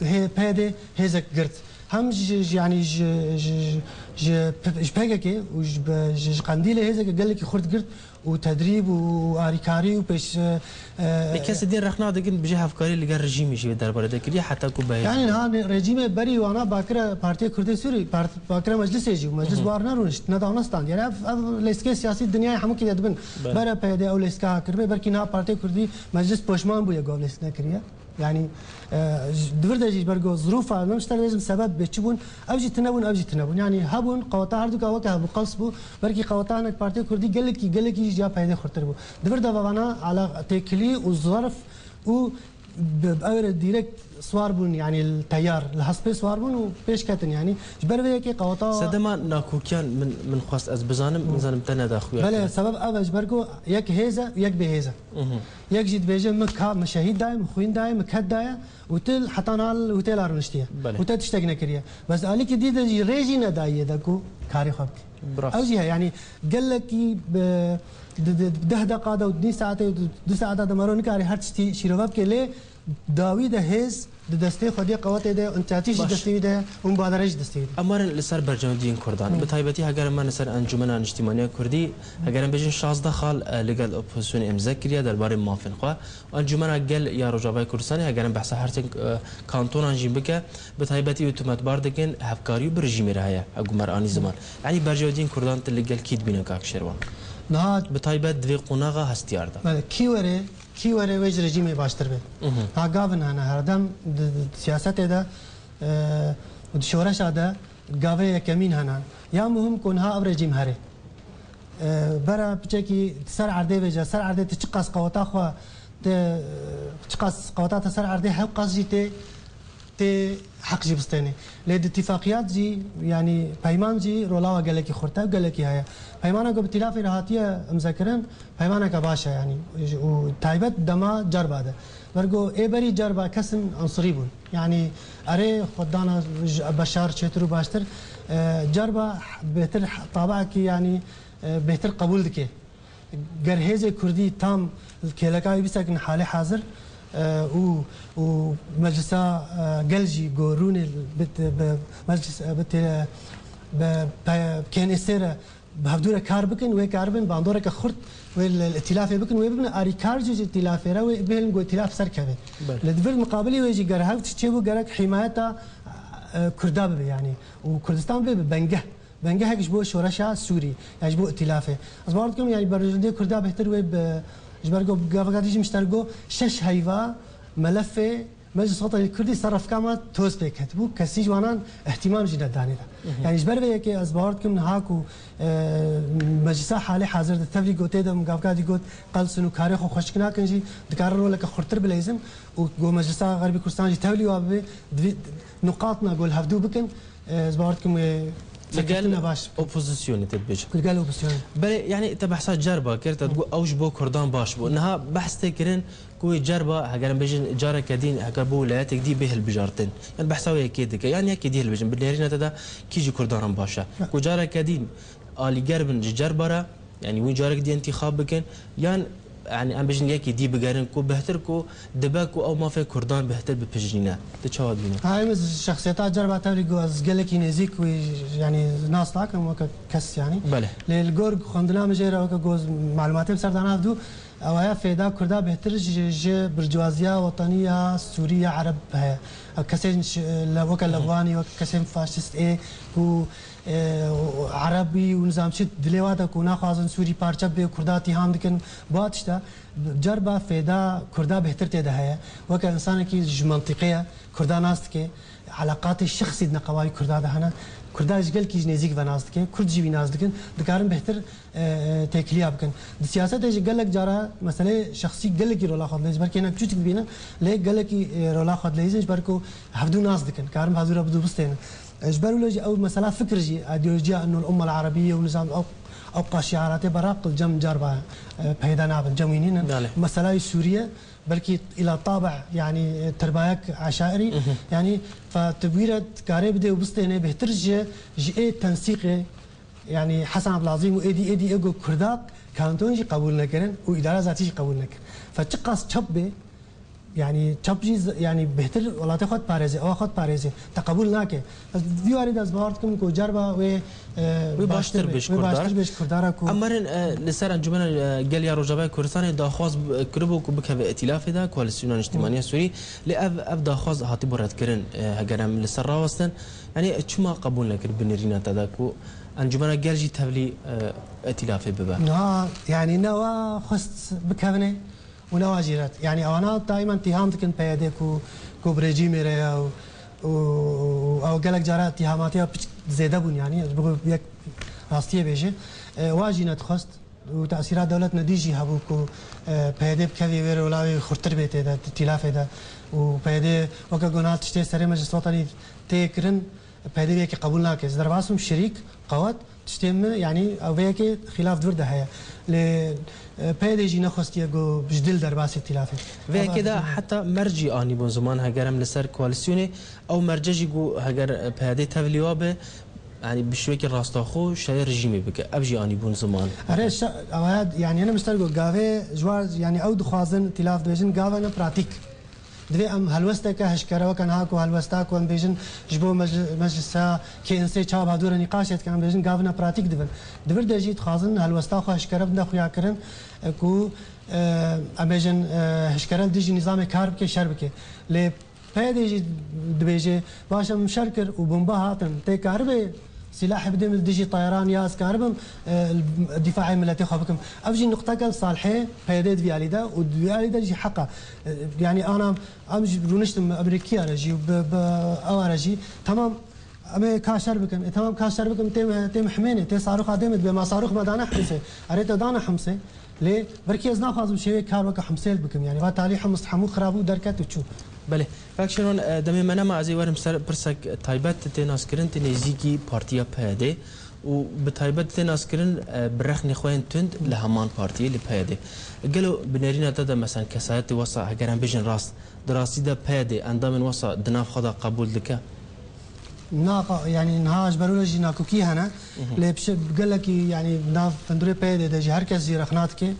hê-, P Y D hêzek girt. Hem ji, ji, yanî ji, ji, ji, ji P-, ji P K K û ji, ji, ji Qendîlê hêzeke gelekî xurt girt. û tedrîb û arîkarî û pêş, e, e, Lê kesê din rexna dikin, bijî hevkarî li gel rejîmê jî wê derbarê de kiriye, heta ku bi hêz Yani bû. niha ne-, rejîmê berî wana bakire Partiya Kurdê Sûrî, part-, bakire Meclisê jî û Meclis Hı hı. war nerûnişt, ne daw ne stand. Yani ev, ev lêskê siyasî dinyayê hemûkî de dibin. Belê. Bere P Y D ew lêska kiribê, belkî niha Partiya Kurdî Meclis poşman bûye ku ev lêsk nekiriye. Yani, e, j-, di vir de jî ji ber ku zirûfa, nem ji te re bêjim sebeb bê çi bûn, ev jî tune bûn, ev jî tune bûn. Yani hebûn, qeweta herduka weke hebû, qels bû. Belkî qeweta hinek Partiya Kurdî gelekî, gelekî ji ya P Y D xurtir bû. Di vir de vana ala têkilî û zerf û bi, bi ew re direkt swar bûn, yani li teyar, li hespê swar bûn û pêş ketin yani. Ji ber vê yekê qeweta Sedema nakokiyan min, min xwest ez bizanim, min zanim te nedaxuya. Belê, sebeb ev e, ji ber ku yek hêz e, yek bêhêz e. Mhm. Yek jî dibêje, min ka, min şehîd daye, min xwîn daye, min ked daye û tu heta niha li hotela rûniştiye. Belê. Û te tiştek nekiriye. Bes alîkî dî de jî rê jî nedayiye de ku karê xwe bike. Bi rast. Ew jî heye, yanî gelekî bi, di, di, deh deqa de û nîv saetê û du, du saeta de mero nikare her tiştî şîrove bike, lê dawî de hêz di destê xwediyê qewetê de, înîsiyatîf jî Baş. destê wî de ye û mubadere jî destê wî de ye. Em werin li ser berjewendiyên Kurdan. Hı. Bi taybetî heger em werin li ser Encûmena Niştimanî ya Kurdî, heger em bêjin şazdeh xal, e, li gel opozisyonê îmze kiriye derbarê mafên xwe. Encûmena Gel ya Rojavayê Kurdistanê, heger em behsa her sê, e, kantonan jî bike, bi taybetî wê tometbar dikin hevkarî û bi rejîmê re heye, hegûmer anî ziman. Yanî berjewendiyên Kurdan tu li gel kî dibîne, kak Şêrwan? Niha Bi taybet di vê qonaxa hestiyar de. Belê, kî were, kî were wê ji rejîmê baştir be. Mhm. Ha gavin hene herdem di, di siyasetê de, e, û di şoreşa de gavê yekemîn hene. Ya muhim ku niha ev rejîm here. E, bera piçekî ser erdê vêje, ser erdê tu çiqas qeweta xwe, tu, e, çiqas qeweta te ser erdê hewqas jî tê, tê heq jî bistênê. Lê di tîfaqiyat jî, yanî peyman jî rola we gelekî xurt e, gelekî heye. Peymana ku bi tîlafê re hatiye imzekirin, peymaneke baş e, yanî, û taybet dema cerba de. Ber ku ê berî cerba kesin ansirî bûn. Yanî erê xwe dana ji Beşar çêtir û baştir, e, cerba bêhtir tabaekî, yanî, e, bêhtir qebûl dike. Ger hêzê Kurdî tam kêleka wî bisekin halê hazir, e, û, û meclisa, e, gel jî gorûnê bi, bi meclis, e, bi tê-, bi pe-, K N S'ê re bi hevdû re kar bikin, wê karibin bandoreke xurt wê li, li îtîlafê bikin, wê bibin arîkar jî ji îtîlafê re, wê bihêlin ku îtîlaf ser keve. Belê. Li vir miqabilî wê jî ger hev tişt çêbû gerek hîmayeta, e, Kurda bibe, yanî, û Kurdistan bibe bengeh. Bengehek ji bo şoreşa Sûrî, yan ji bo îtîlafê. Ez bawer dikim, yanî, berjewendiyê Kurda bêhtir wê bi, ji ber ku gaveka dî jî min ji te re got, şeş heyva melefê Meclis Wetanî Kurdî ser refka me toz pê ketibû, kesî ji wanan ihtimam jî nedanê de. Yanî, ji ber vê yekê ez bawer dikim niha ku, e, meclisa halê hazir de tevlî gotê de min gaveka dî got, qelsin û karê xwe xweşik nakin jî, dikarin roleke xurtir bileyzin û ku meclisa Xerbî Kurdistan jî tevlî wa bibe, divî nuqatina ku li hevdû bikin, e, ez bawer dikim wê Li gel serkeftina baş. Opozisyonê te dibêjim. Li gel opozisyonê. Belê, yanî te behsa cerba kir, te digot ew ji bo Kurdan baş bû. Niha behs tê kirin ku wê cerba, heger em bêjin careke dîn, heger bo welayetek dî bê hilbijartin. Yan behsa wê yekê dike. Yan yekê dî hilbijin. Bi nêrîna te de kî ji Kurdan re baş e? Ku careke dîn alîger bin ji cerba re, yanî wî carek dî întîxab bikin, yan, yanî em bêjin yekê dî bigerin ku bêhtir ku dibe ku ew mafê Kurdan bêhtir bipijnîne. Tu çawa dibînî? Ha, em şexsiyeta cerba tevlî ku ez gelekî nêzîk wî, yanî nas nakim weke kes, yanî. Belê. Lê li gor xwendina min jê re weke ku ez malumatê bi ser dana hevdû, ew heye fêda Kurda bêhtir ji, ji burjuaziya wetanî ya Sûrî ya Ereb heye. Ew kesên ji, le, weke Levwanî, weke kesên faşîst ê ku, e, Erebî û nizam çi dilê wa de ku naxwazin Sûrî parçe bê, Kurda îtîham dikin, bi wa tişta cerba fêda Kurda bêhtir tê de heye. Weke însanekî ji mentiqê ye, Kurda nas dike, eleqatê şexsî di neqewayî Kurda de hene. Kurda ji gelkî ji nêzîk ve nas dike, Kurd jî wî nas dikin, dikarin bêhtir, e, e, têkiliya bikin. Di siyasetê jî gelek cara meseleyê şexsî gelekî rola xwe dileyîzin. Belkî hinek çûçik dibînin, lê gelekî, e, rola xwe dileyîzin, ji ber ku hevdû nas dikin, karin bi hevdû re bidû bistênin. E, ji ber wilo jî ew mesela fikir jî, ideolojiya Enûl Ummel Erebiye û nizam ew, ew qaşiyaratê beraq li cem cerba, e, peyda nabin, cem wî nînin. Belê. Meselaya Sûriye, belkî îla tabe, yanî, e, terbayek eşairî, yanî, fe tu bî re dikarê bidê û bistênê bêhtir ji, ji ê tensîqê, yanî Hesen Abdulazîm û êdî, êdî ê ku Kurda kanton jî qebûl nekirin û îdara zatî jî qebûl nekir. Fe çiqas çep bê, yanî çep jî z-, yanî bêhtir welatê xwe diparêze, ewa xwe diparêze. Te qebûl nake. Ez vî warî de ez bawer dikim ku cerba wê, e, Wê baştir bê ji wê Kurda re. Baştir bê ji Kurda re ku Em werin, e, li ser Encûmena, e, Gel ya Rojavayê Kurdistanê daxwaz, e, kiribû ku bikeve îtîlafê de, Koalîsyona Niştimaniya Sûrî. Lê ev, ev daxwaz hatibû redkirin, e, heger em li ser rawestin. Yanî çima qebûl nekir bi nêrîna te de ku Encûmena Gel jî tevlî, e, îtîlafê bibe? Niha, yanî ne wa xwest bikevine û ne wa jî red. Yanî ewana daîman îtîham dikin P Y D ku, ku bi rejîmê re ye û, û, û ew gelek cara îtîhamatiya piç zêde bûn, yanî ji bo yek rastiyê bêje. E, wa jî nedixwest. Û tesîra dewlet nedî jî hebû ku, e, P Y D bikevî wê rola wê xurtir bê tê de, tîlafê de. Û P Y D weke ku niha tiştê serê Meclis Wetanî tê kirin, P Y D vê yekê qebûl nake. Ez derbas bim şirîk, qewet, tiştê min, yanî ew vê yekê xîlaf di vir de heye. Lê, e, P Y D jî nexwestiye ku ji dil derbasî tîlafê. Vê yekê de heta merc jî anîbûn ziman, heger em li ser koalîsyonê, ew merce jî ku heger P Y D tevlî wa be, yanî bi şêwekî rastaxo şerê rejîmê bike. Ev jî anîbûn ziman. Erê, şe-, ew ya, yanî, yene mişter got, gavê ji war, yanî, ew dixwazin, tîlav dibêjin, gave ne pratîk. Divê em helwesteke hişkere weke niha ku helwesta ku em bêjin ji bo mecli-, meclisa K N S çawa bi dû re nîqaşê dikin, em bêjin gavina pratîk dibin. Di vir de jî dixwazin helwesta xwe hişkere bide xuyakirin, e, ku, e, em bêjin, e, hişkere li dijî nîzamê kar bike, şer bike. Lê P Y D jî dibêje, baş e, min şer kir û bomba hatin. Tê karibe sîlahê bidê min li dijî tayeran ya ez karibim, e, dîfaê miletê xwe bikim. Ev jî nuqteke li salihê P Y D di vî alî de û di vî alî de jî heq e. E, yanî ana em jî rûniştin bi Amerîkiya re jî û bi, bi ewa re jî. Temam, em ê ka şer bikin. E, temam, ka şer bikin, tê me, tê me Himênê, tê Saruxa dê me dibe, ma Sarux me dane Himsê. Erê te dane Himsê. Lê belkî ez naxwazim şêwê kar weke Himsêl bikim. Yanî va talî Hims hemû xirab û derket û çû. Belê. Kak Şêrvan, e, demê me nema, ez ê werim ser pirsek taybet, tê naskirin, tê nêzîkî partiya P Y D û bi taybet tê naskirin, e, bi rexnê xwe yên tund li heman partiyê, li P Y D. Gelo bi nêrîna te de, mesela, kesayetê wesa, heger em bêjin rast, di rastî de P Y D endamên wesa di nav xwe de qebûl dike? Na, qa-, yanî niha ji ber wilo jî nakokî hene. Lê pişt gelekî, yanî nav hundirê P Y D de jî her kes jî rexna dike.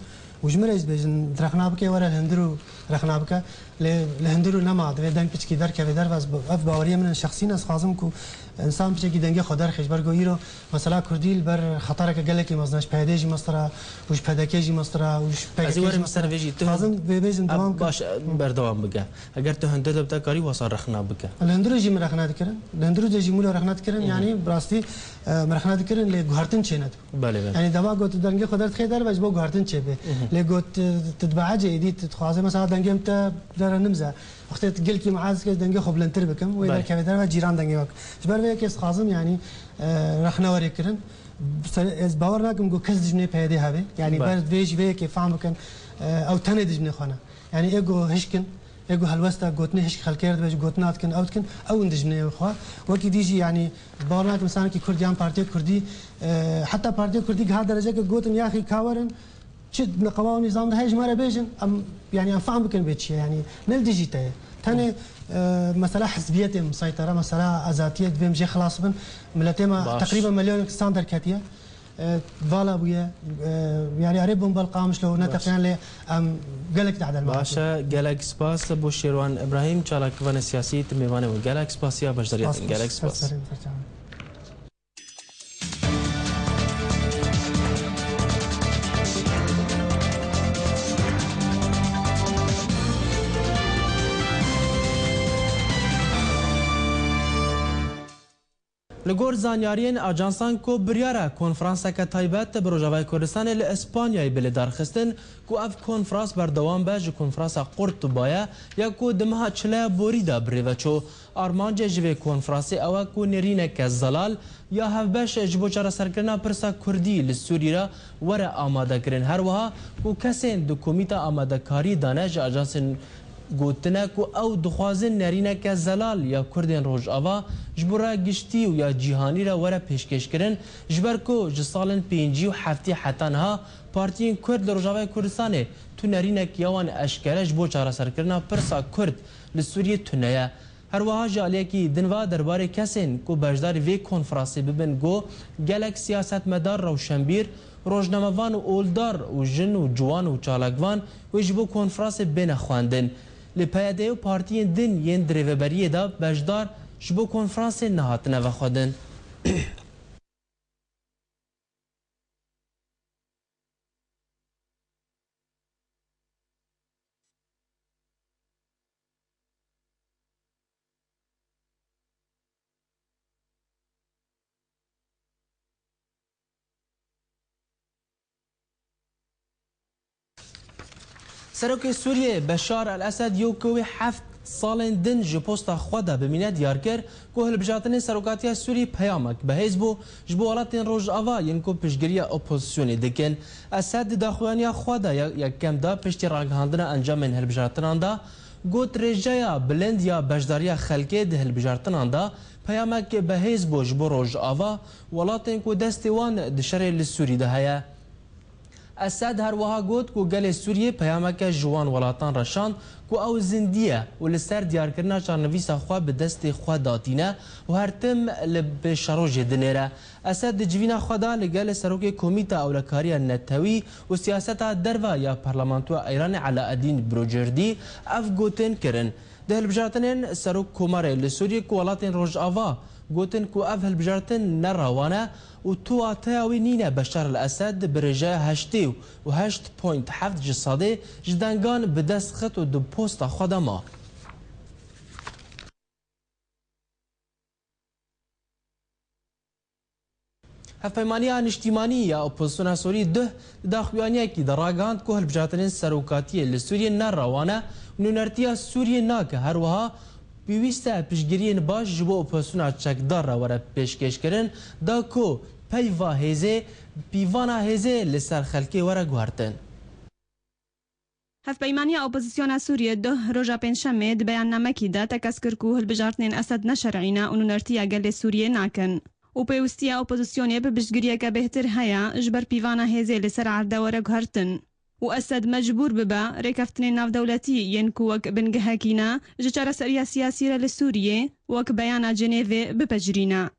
Û ji min re jî dibêjin, rexna bike, were li hundir û rexna bike. Lê li hundir û nema, divê deng piçkî derkeve derve. Ez bi-, ev baweriyê min in şexsî ne, ez xwazim ku Însan piçekî dengê xwe derxê, ji ber ku îro mesela Kurdî li ber xetereke gelekî mezin e, ji P Y D'ê jî mestir e û ji P D K'ê jî mestir e û ji P K K'ê jî mestir e. Ez ê werim ser vê jî. Tu him- Dixwazim vê bêjim, e, dewam kim. Baş, e, berdewam bike. Eger tu hundir de bite, karî wasa rexna bike. Li hundirê jî min rexna dikirin. Li hundirê jî mûla rexna dikirin. Hı hı. Yanî bi rastî, e, min rexna dikirin, lê guhertin çênedibû. Belê, belê. Yanî dema got tu dengê xwe derdixê derve ji bo guhertin çêbê. Hı hı. Lê got, e, tu dibe ecê êdî tu dixwazê mesela dengê min te dere nimze. Wextê tu gelkî min hez dike dengê xwe bilindtir bikim, wê Belê. derkeve derve cîran dengê wek. Ji ber vê yekê ez dixwazim, yanî, e, rexne were kirin. Ser-, ez bawer nakim ku kes dijminê P Y D'ê hebe. Yanî Belê. ber vê jî vê yekê fehm bikin, e, ew tenê dijminê xwe ne. Yanî ê ku hişk in, ê ku helwesta gotinê hişk xelkê re dibe, ji gotina dikin, ew dikin, ew in dijminê xwe. Wekî dî jî, yanî, bawer nakim insanekî Kurd yan Partiya Kurdî, e, heta Partiya Kurdî giha dereceke gotin, yaxî ka werin, çi niqaba û nîzam de heye ji me re bêjin, em, yanî, em fehm bikin bê çi ye, yanî, ne li dijî te ye. Tenê, e, mesela hizbiyetê musaytara, mesela azatiyê divê em jê xilas bin. Miletê me Baş. teqrîben milyonek insan derketiye. E, vala bûye, e, yanî erê Bombal Qamişlo Baş. neteqiyan lê em gelek dehdelma Baş e, gelek spas bo Şêrwan Îbrahîm, çalakvanê siyasî, tu mêvanê we. Gelek spas ya beşdariyê te. Gelek spas. Li gor zanyariyên ajansan ku biryar e konferanseke taybet bi Rojavayê Kurdistanê li Îspanyayê bi li dar xistin ku ev konferans berdewam be, ji konferansa Qurtuba ye ya ku di meha çileya borî de bi rê ve çû. Armancê ji vê konferansê ew e ku nêrîneke zelal ya hevbeş ji bo çareserkirina pirsa Kurdî li Sûrî re were amadekirin. Her wiha ku kesên di komîta amadekariyê de ne ji ajansên gotine ku ew dixwazin nerîneke zelal ya Kurdên Rojava ji bo raya giştî û ya cîhanî re were pêşkêşkirin, ji ber ku ji salên pêncî û heftê heta niha partiyên Kurd li Rojavayê Kurdistanê tu nerînek ya wan eşkere ji bo çareserkirina pirsa Kurd li Sûriyê tune ye. Her wiha ji aliyekî din ve derbarê kesên ku beşdarî vê konferansê bibin got, gelek siyasetmedar, rewşenbîr, rojnamevan û oldar û jin û ciwan û çalakvan wê ji bo konferansê bêne xwendin. Lê P Y D û partiyên din yên di rêveberiyê de beşdar ji bo konferansê nehatine vexwedin. Serokê Sûriyê Beşar El Esed yo ku wê heft salên din ji posta xwe de bimîne diyar kir ku hilbijartinên serokatiya Sûrî peyamek bihêz bû ji bo welatên Rojava yên ku piştgiriya opozisyonê dikin. Esed di daxuyaniya xwe de ye-, yekem de piştî ragihandina encamên hilbijartinan de got, rêjeya bilind ya beşdariya xelkê di hilbijartinan de peyamek bihêz bû ji bo Rojava, welatên ku destê wan di şerê li Sûrî de heye. Esed her wiha got ku gelê Sûriyê peyameke ji wan welatan re şand ku ew zindî ye û li ser diyarkirina çarnivîsa xwe bi destê xwe datîne û her tim li pêşerojê dinêre. Esed di civîna xwe de li gel serokê Komîta Ewlekariya Netewî û Siyaseta Derve ya Parlamentoya Îranê Elaeddîn Brocerdî ev gotin kirin. Di hilbijartinên Serok Komarê li Sûriyê ku welatên Rojava gotin ku ev hilbijartin ne rawan e û tu wateya wî nîne Beşar el Esed bi rêjeya heştê û heşt point heft ji sedê ji dengan bi dest xist û di posta xwe de ma. Hevpeymaniya Niştîmanî ya Opozisyona Sûrî duh di daxuyaniyekî de ragihand ku hilbijartinên serokatiyê li Sûriyê ne rawan e û nûnertiya Sûriyê nake. Her wiha pêwîst e piştgiriyên baş ji bo opozisyona çekdar re were pêşkêşkirin, da ku peyva hêzê, pîvana hêzê li ser xelkê were guhertin. Hevpeymaniya Opozisyona Sûriyê duh roja Pêncşemê di beyannamekî de tekez kir ku hilbijartinên Esed ne şer'î ne û nûnertiya gelê Sûriyê nakin û pêwîstiya opozisyonê bi piştgiriyeke bêhtir heye ji ber pîvana hêzê li ser erde were guhertin û Esed mecbûr bibe rêkeftinên navdewletî yên ku wek bingehekî ne ji çareseriya siyasî re li Sûriyê wek beyana Cenêvê bipejirîne.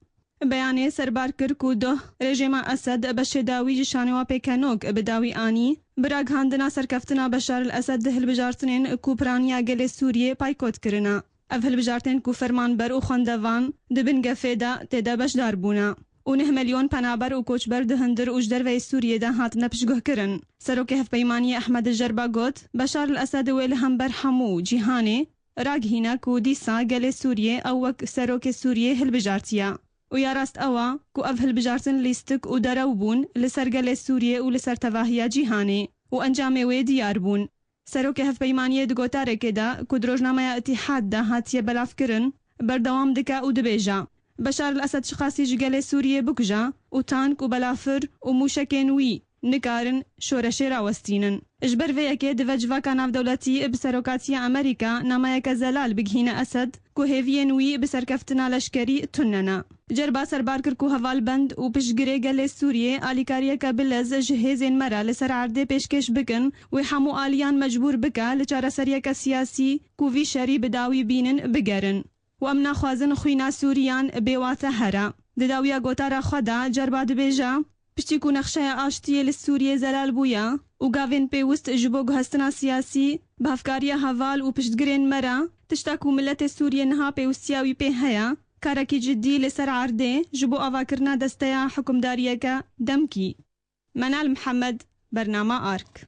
Beyanê serbar kir ku doh rejîma Esed beşê dawî ji şanê wa pêkenok bi dawî anî, bi ragihandina serkeftina Beşar el Esed di hilbijartinên ku piraniya gelê Sûriyê paykot kirine. Ev hilbijartên ku fermanber û xwendevan di bin gefê de tê de beşdar bûne û neh milyon penaber û koçber di hundir û ji derveyê Sûriyê de hatine piştguhkirin. Serokê Hevpeymaniyê Ehmed Jerba got, Beşar el Esed wê li hember hemû cîhanê ragihîne ku dîsa gelê Sûriyê ew wek serokê Sûriyê hilbijartiye û ya rast ew a ku ev hilbijartin lîstik û derew bûn li ser gelê Sûriyê û li ser tevahiya cîhanê û encamê wê diyar bûn. Serokê Hevpeymaniyê di gotarekê de ku di rojnameya Îtîhad de hatiye belavkirin, berdewam dike û dibêje, Beşar el Esed çiqasî ji gelê Sûriyê bikuje û tank û belafir û mûşekên wî nikarin şoreşê rawestînin. Ji ber vê yekê dive civaka navdewletî bi serokatiya Amerîka nameyeke zelal bigihîne Esed ku hêviyên wî bi serkeftina leşkerî tune ne. Cerba serbar kir ku hevalbend û piştgirê gelê Sûriyê alîkariyeke bilez ji hêzên me re li ser erdê pêşkêş bikin, wê hemû aliyan mecbûr bike li çareseriyeke siyasî ku vî şerî bi dawî bînin bigerin. Û em naxwazin xwîna Sûriyan bêwate here. Di dawiya gotara xwe de Cerba dibêje, Piştî ku nexşeya aştiyê li Sûriyê zelal bûye û gavên pêwist ji bo guhestina siyasî, bi hevkariya heval û piştgirên me re, tişta ku miletê Sûriyê niha pêwistiya wî pê heye, karekî cidî li ser erdê ji bo avakirina desteya hikûmdariyeke demkî. Menal Mihemed, Bernama Ark.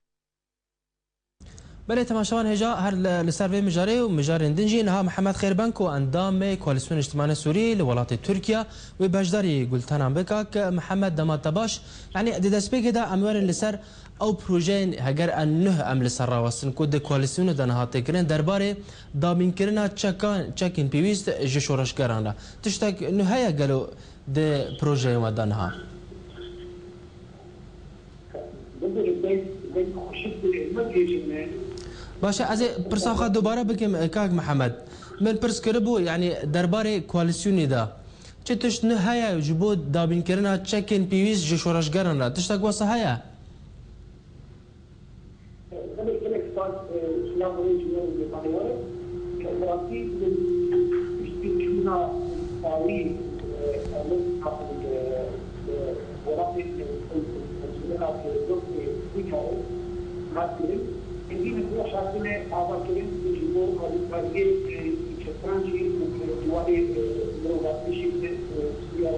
Belê, temaşevan hêja her li, li ser vê mijarê û mijarên din jî niha Mihemed Xêrbeng ku endamê Koalîsyona Niştimanê Sûrî li welatê Tirkiye wê beşdarî gultenan bike. Kak Mihemed, dema te baş. Yanî di destpêkê de em werin li ser ew projeyên heger e nuh em li ser rawestin ku di koalîsyonê de niha tê kirin derbarê dabînkirina çekan, çekên pêwîst ji şoreşgeran re. Tiştek nuh heye gelo di projeyên we de niha? Baş e, ez ê pirsa xwe dubare bikim, e, kak Mihemed. Min pirs kiribû, yanî derbarê koalîsyonê de çi tişt nuh heye ji bo dabînkirina çekên pêwîst ji şoreşgeran re? Tiştek wisa heye? Gelek, gelek spas, e, silav û rêz ji we re bê. Bi rastî, piştî çûna Parîs, e, Amerîka, e, e, welatê, e, Konseya Ewropa, e, Tirkiye hat kirin. Hingî bi xwe hatine avakirin ji bo alîkariyê, e, çekan jî û, e, ciwanê, e, mirovatişî li, e, Sûriye re.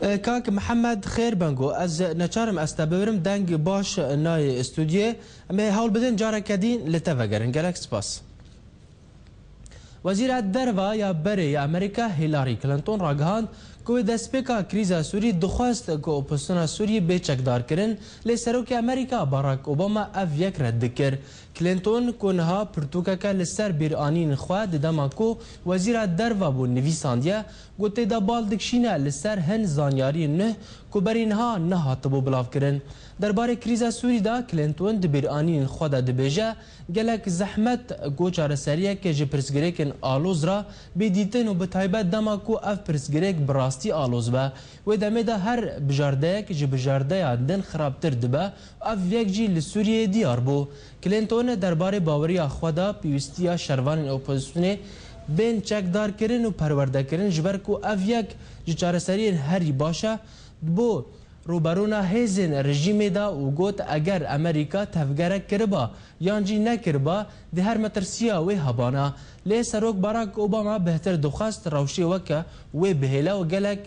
E, kak Mihemed, xêr ben go. Ez neçarim ez te bibirim, deng baş nayê stûdyoyê. Em ê hewl bidin careke dîn li te vegerin. Gelek spas. Wezîra Derva ya berê ya Amerîka Hillary Clinton ragihand ku wê destpêka krîza Sûrî dixwest ku opozisyona Sûrî bê çekdarkirin, lê Serokê Amerîka Barack Obama ev yek red dikir. Clinton ku niha pirtûkeke li ser bîranîn xwe di dema ku Wezîra Derva bû nivîsandiye, ku tê de bal dikişîne li ser hin zanyariyên nuh ku berî niha nehatibû bilavkirin. Derbarê krîza Sûrî de Clinton di bîranînên xwe de dibêje, Gelek zehmet ku çareseriyeke ji pirsgirêkên aloz re bê dîtin û bi taybet dema ku ev pirsgirêk bi rastî aloz be. Wê demê de her bijardeyek ji bijardeyan din xirabtir dibe û ev yek jî li Sûriyeyê diyar bû. Clinton derbarê baweriya xwe de pêwîstiya şervanên opozisyonê bên çekdarkirin û perwerdekirin, ji ber ku ev yek ji çareseriyên herî baş e, bo rûberûna hêzên rejîmê de û got, eger Amerîka tevgerek kiriba yan jî nekiriba, dê her metirsiya wê hebana. Lê Serok Barack Obama bêhtir dixwest rewşê weke wê bihêle û gelek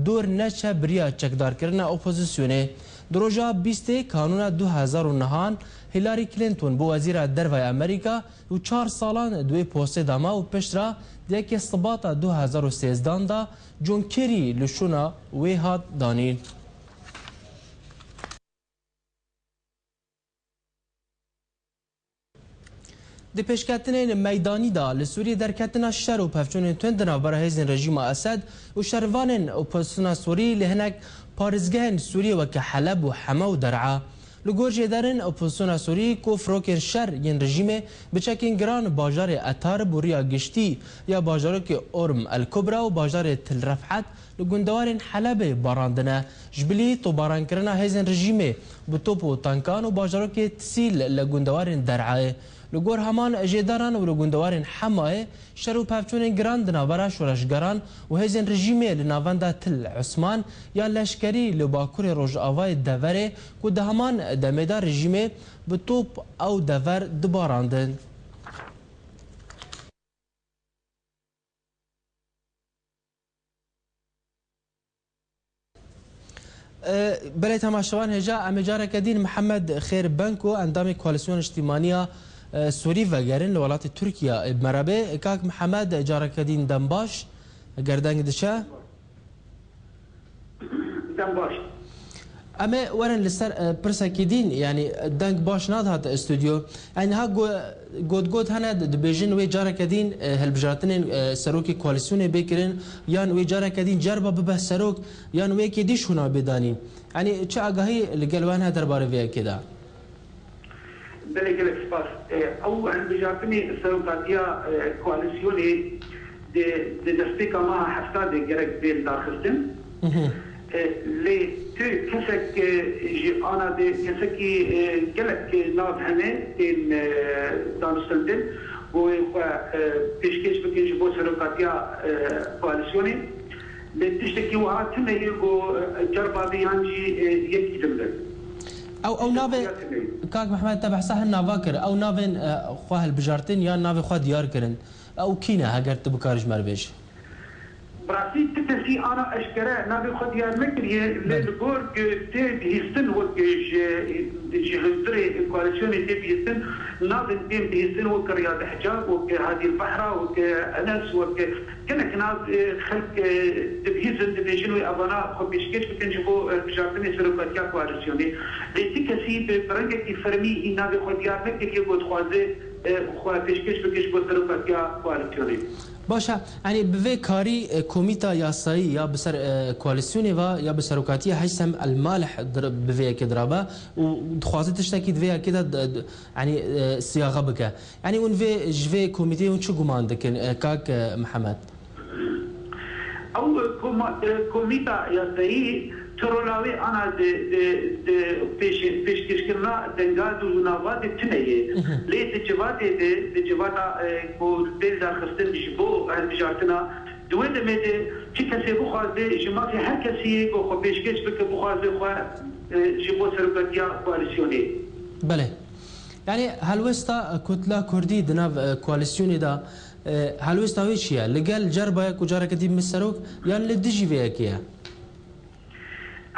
dûr neçe bi riya çekdarkirina opozisyonê. Di roja bîstê Kanûna du hezar û nehan Hillary Clinton bû Wezîra Derve ya Amerîka û çar salan di wê postê de ma û piştre di yekê Sibata du hezar û sêzdan de John Kerry li şûna wê hat danîn. Di pêşketinên meydanî de li Sûriyê derketina şer û pevçûnên tund di navbera hêzên rejîma Esed û şervanên opozisyona Sûrî li hinek parêzgehên Sûriyê weke Heleb û Hema û Der'a. Li gor jêderin, opozisyona Sûrî ku firokên şer yên rejîmê bi çekên giran bajarê Etarib û riya giştî ya bajarokê Orm El Kubra û bajarê Til Refhet li gundewarên Helebê barandine. Ji bilî topbarankirina hêzên rejîmê bi top û tankan û bajarokê Tisîl li gundewarên Der'ayê. Li gor heman jêdaran û li gundewarên Hemayê şer û pevçûnên giran di navbera şoreşgeran û hêzên rejîmê li navenda Til Osman ya leşkerî li bakurê rojavayê deverê ku di heman demê de rejîmê bi top ew dever dibarandin. E, belê temaşevan hêja, em ê careke dîn Mihemed Xêr Benko, endamê Koalîsyona Niştîmaniya, e, Sûrî vegerin li welatê Tirkiye, e, bi me re bê. Kak Mihemed, careke dîn dem baş, eger deng diçe. Dem baş. Em ê werin li ser, e, pirsekî dîn, yanî deng baş nadihat stûdyo. Yanî niha go-, gotgot hene, di-, dibêjin wê careke dîn, e, hilbijartinên, e, serokê koalîsyonê bê kirin, yan wê careke dîn cerba bibe serok, yan wê yekê dî şûna bê danîn. Yanî çi agahî li gel we hene derbarê vê yekê de? Belê, gelek spas. E, ew hilbijartinê serokatiya, e, koalîsyonê di, di destpêka meha hefta de gerek bê lidarxistin. Mhm. E, lê tu kesek, e, ji ana de kesekî, e, gelek, e, nav hene tên, e, danûstandin ku wê xwe, e, pêşkêş bikin ji bo serokatiya, e, koalîsyonê. Lê tiştekî wiha tune ye ku, e, cerba bê yan jî, e, yekî din be. Ew, ew navê, Tiştekî wiha tune ye. Kak Mehmet, te behsa hin nava kir. Ew navên, e, xwe hilbijartin yan navê xwe diyar kirin. Ew kî ne, heger tu bikarî ji me re bêjî? Bi rastî ti kesî ana eşkere navê xwe diyar nekiriye, lê Belê. li gor ku tê bihîstin wek ji, ji hundirê koalîsyonê tê bihîstin, navên tên bihîstin wek Riyad Hecab, wek Hadî Behra, wek Enes, wek gelek nav, e, xelk, e, dibihîzin, dibêjin wê evana xwe pêşkêş bikin ji bo, e, bijartinê serokatiya koalîsyonê. Lê ti kesî bi, bi rengekî fermî î navê xwe diyar nekiriye ku dixwaze, e, xwe pêşkêş bike ji bo serokatiya koalîsyonê. Baş e, yanî bi vê karî, e, komîta yasayî ya bi ser, e, koalîsyonê ve ya bi serokatiya Heysem El Malih dir-, bi vê yekê dirabe û dixwaze tiştekî di vê yekê de, de, de, yanî, e, siyaxe bike. Yanî hûn vê, ji vê komîteyê hûn çi guman dikin, e, kak, e, Mihemed? Ew, e, koma-, e, komîta yasayî tu rola wê ana di, di, di pêş-, pêşkêşkirina denga di nava de tune ye. Mhm. Lê di civatê de, di civata, e, ku tê lidarxistin ji bo hilbijartina, di wê demê de çi kesê bixwaze ji mafê her kesî ye ku xwe pêşkêş bike, bixwaze xwe, e, ji bo serokatiya koalîsyonê. Belê. Yanî helwesta, e, Kutla Kurdî di nav, e, koalîsyonê de, e, helwesta wê çi ye? Li gel cerba ye ku careke dî bin serok, yan li dijî vê yekê ye?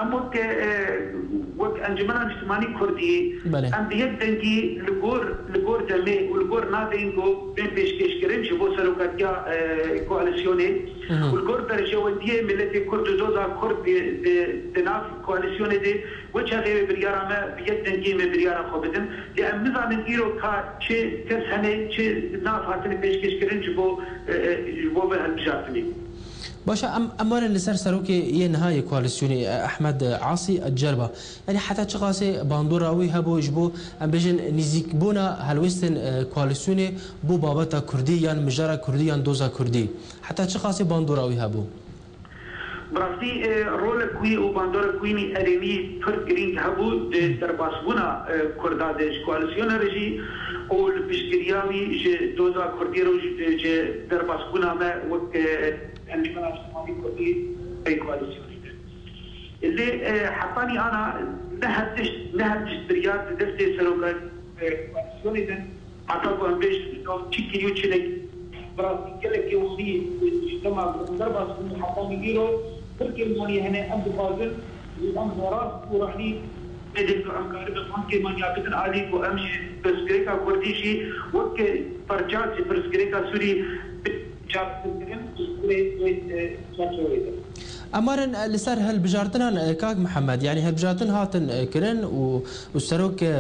Em wek, e, wek Encûmena Niştimanî Kurdî, Belê. em bi yek dengî li gor, li gor demê û li gor navên ku bên pêşkêşkirin ji bo serokatiya, e, koalîsyonê Mhm. û li gor berjewendiyê miletê Kurd û doza Kurd di, di, di nav koalîsyonê de, wê çaxê wê biryara me bi yek dengî me biryara xwe bidin. Lê em nizanin îro ka çi kes hene, çi nav hatine pêşkêşkirin ji bo, e, e, ji bo vê hilbijartinê. Baş e, em, em werin li ser serokê yê niha yê koalîsyonê, e, Ehmed Asî Cerba. Yanî heta çiqasê bandora wî hebû ji bo, em bêjin, nîzîkbûna helwestên, e, koalîsyonê bo babeta Kurdî yan mijara Kurdî yan doza Kurdî? Heta çiqasê bandora wî hebû? Bi rastî, e, rolek wî û bandorek wî mî erênî pir girîng hebû di derbasbûna, e, Kurda de ji koalîsyona re jî û li piştgiriya wî ji doza Kurdî re û ji, ji derbasbûna me wek, e, Encûmena Niştimanî Kurdî ê koalîsyonê de. Lê, e, hetanî ana ne her tişt, ne her tişt biryar di destê seroka, e, koalîsyonê de. Heta ku em bêjin, çi kiriyo, çi nekiriyo. Bi rastî gelekê wanî ji dema derbas bûn heta îro pir kêm wanî hene, em dixwazin û em bi rast û ronî bêdin ku em karibin van kêmaniya bidin alî ku em ji pirsgirêka Kurdî jî wek parça ji pirsgirêka Sûrî çareserkirin û wê, wê, e, çarçeweyê de. Em werin, e, li ser hilbijartinan, e, kak Mihemed, yanî hilbijartin hatin, e, kirin û, û serok, e,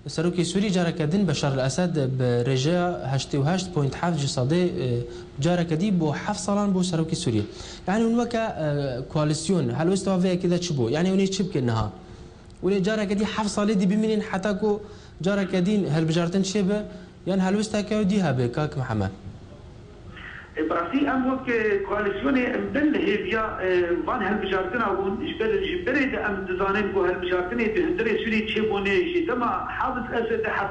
Serokê Sûrî careke din Beşar el-Esed bi rêjeya heştê û heşt point heft ji sedê, e, careke dî bo heft salan bû serokê Sûrî. Yanî hûn weke, e, koalîsyon, helwesta vê yekê de çi bû? Yanî hûn ê çi bikin niha? Hûn ê careke dî heft salê dî bimînin heta ku careke dîn hilbijartin çêbe? Yan helwesteke dî hebe, kak Mihemed? E, bi rastî em wek, e, koalîsyonê em bin li hêviya, e, van hilbijartina bûn, ji ber, ji berê de em dizanin ku hilbijartinê di hundirê Sûriyê çêbûne ji dema Hafiz Esed hat.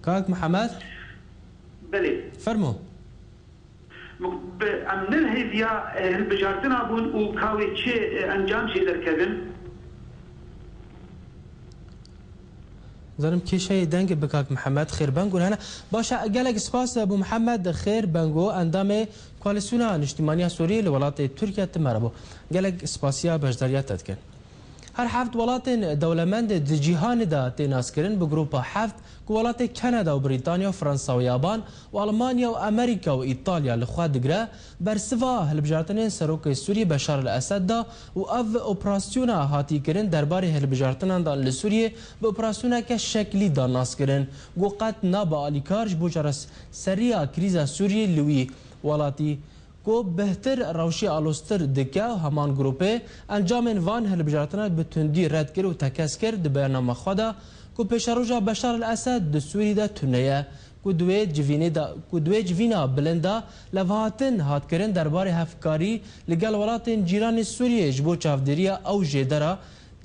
Kak Mihemed? Belê. Fermo. Bi em ne hêviya, e, hilbijartina bûn û ka wê çi, e, encam jê derkevin? Zanim kêşeyê dengê bi Kak Mihemed Xêr Bengo hene. Baş e, gelek spas, e, bo Mihemed Xêr Bengo, endamê Koalîsyona Niştîmaniya Sûriyê li welatê Tirkiye, tu me re bo. Gelek spasiya beşdariya te dikin. Her heft welatên dewlemend di cîhanê de tê naskirin bi Grupa Heft, ku welatê Kanada û Brîtanya û Fransa û Yaban û Almanya û Amerîka û Îtalya li xwe digire, bersiva hilbijartinên Serokê Sûriyê Beşar el Esed da û ev operasyona hatî kirin derbarê hilbijartinan dan li Sûriyê bi operasyoneke şeklî da naskirin, ku qet nabe alîkar ji bo çareseriya krîza Sûriyê li wî welatî. Ku bihtir rewşê aloztir dike û heman grûpê encamên van hilbijartinan bi tundî red kir û tekez kir di beyana xwe de ku pêşeroja Beşar el Esed di Sûrî de tune ye, ku di wê civînê de, ku di wê civîna bilind de levhatin hat kirin derbarê hevkarî li gel welatên cîranê Sûriyê ji bo çavdêriya ew jêdera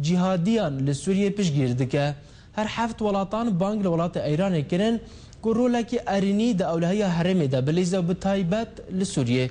cîhadiyan li Sûriyê piştgîr dike. Her heft welatan bang li welatê Îranê kirin ku rolekî erênî di ewlehiya herêmê de bilîze, bi taybet li Sûriyê.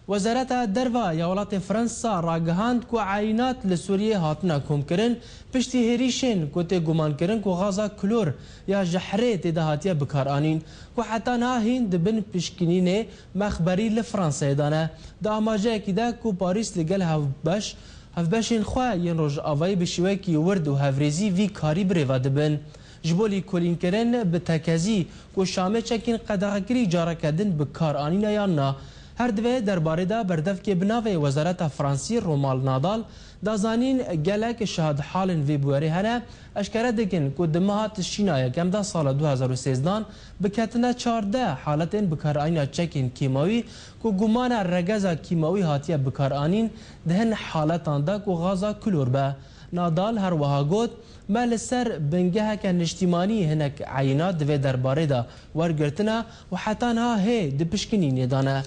Wezareta Derve ya welatê Fransa ragihand ku eyînat li Sûriyê hatine komkirin piştî hêrîşên ku tê gumankirin ku gaza klor ya jehrê tê de hatiye bikaranîn, ku heta niha hîn di bin pişkinînê mexberî li Fransayê de ne. Di amajeyekî de ku Parîs li gel hevbeş, hevbeşên xwe yên Rojavayê bi şêwekî wird û hevrêzî vî karî birêve dibin. Ji bo lêkolînkirin bi tekezî ku Şamê çekên qedexekirî careke din bi kar anîne yan na. Her divê derbarê de berdevkê bi navê Wezareta Fransî Romal Nadal da zanîn, gelek şahidhalên vê bûyerê hene, eşkere dikin ku di meha Tişrîna yekem de sala du hezar û sêzdehan biketine çardeh haletên bikaranîna çekên kîmawî ku gumana regeza kîmawî hatiye bikaranîn, di hin haletan de ku gaza klor be. Nadal her wiha got, Me li ser bingeheke niştîmanî hinek eyînat di vê derbarê de wergirtine û heta niha hê di pişkinînê de ne.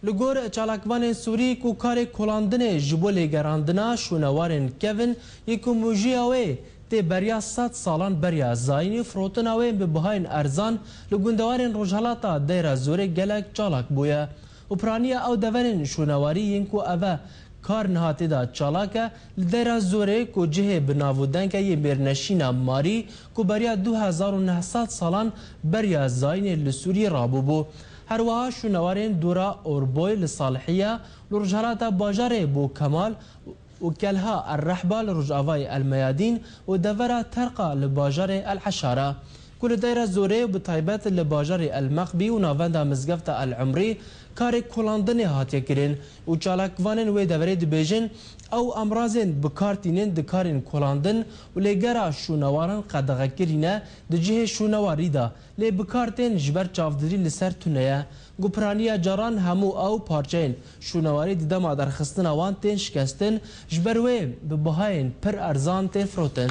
Li gor çalakvanên Sûrî ku karê kolandinê ji bo lêgerandina şûnewarên kevin yê ku mûjiya wê tê beriya sed salan beriya zayînî, firotina wê bi bihayên erzan li gundewarên rojhelata Deyra Zorê gelek çalak bûye û piraniya ew deverên şûnewarî yên ku eve kar niha tê de çalak e, li Deyra Zorê ku cihê bi nav û deng e yê mêrneşîna Marî ku beriya du hezar û neh sed salan beriya zayînê li Sûriyê rabûbû. Her wiha şûnewarên dora Orboy li Salihiye, li rojhelata bajarê Bo Kemal û Kelha El Rehba li rojavayê El Meyadîn û devera Terqa li bajarê El Eşara, ku li Deyra Zorê û bi taybet li bajarê El Mexbî û navenda mizgefta El Umrî karê kolandinê hatiye kirin û çalakvanên wê deverê dibêjin, ew amrazên bi kar tînin di karên kolandin û lêgera şûnewaran qedexekirî ne di cihê şûnewarî de, lê bi kar tên ji ber çavdêrî li ser tune ye. Ku piraniya caran hemû ew parçeyên şûnewarî di dema derxistina wan tên şikestin, ji ber wê bi bihayên pir erzan tên firotin.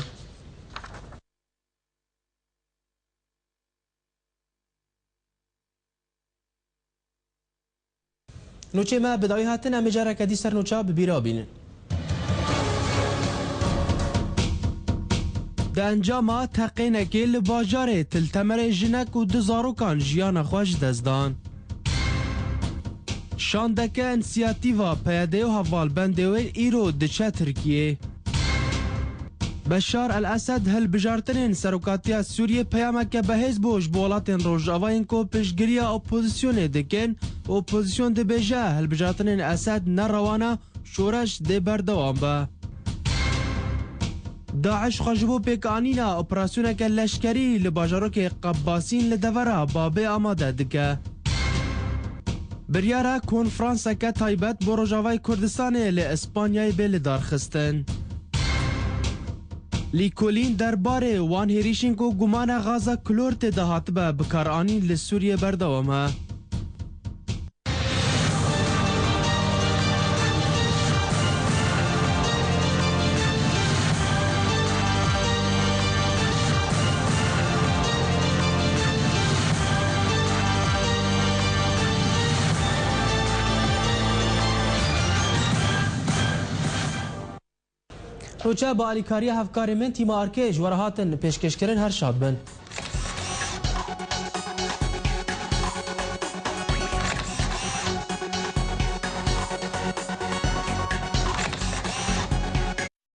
Nûçê me bi dawî hatin, em ê careke dî ser nûça bi bîra bînin. Di encama teqênekê li bajarê Til Temerê jinek û du zarokan jiyana xwe ji dest dan. Şandeke însiyatîva P Y D û hevalbendê wê îro diçe Tirkiyê. Beşar El Esed hilbijartinên serokatiya Sûriyê peyameke behêz bû ji bo welatên Rojava yên ku piştgiriya opozisyonê dikin. Opozisyon dibêje hilbijartinên Esed ne rewa ne, şoreş dê berdewam be. DAIŞ xwe ji bo pêkanîna operasyoneke leşkerî li bajarokê Qebbasîn li devera Babê amade dike. Biryara konferanseke taybet bo Rojavayê Kurdistanê li Îspanyayê bê lidarxistin. Lîkolîn derbarê wan hêrîşên ku gumana gaza klor tê de hatibe bikaranîn li Sûriyê berdewam e. Nûçe bi alîkariya hevkarê min Tîma Arkê ji we re hatin pêşkêşkirin, her şad bin.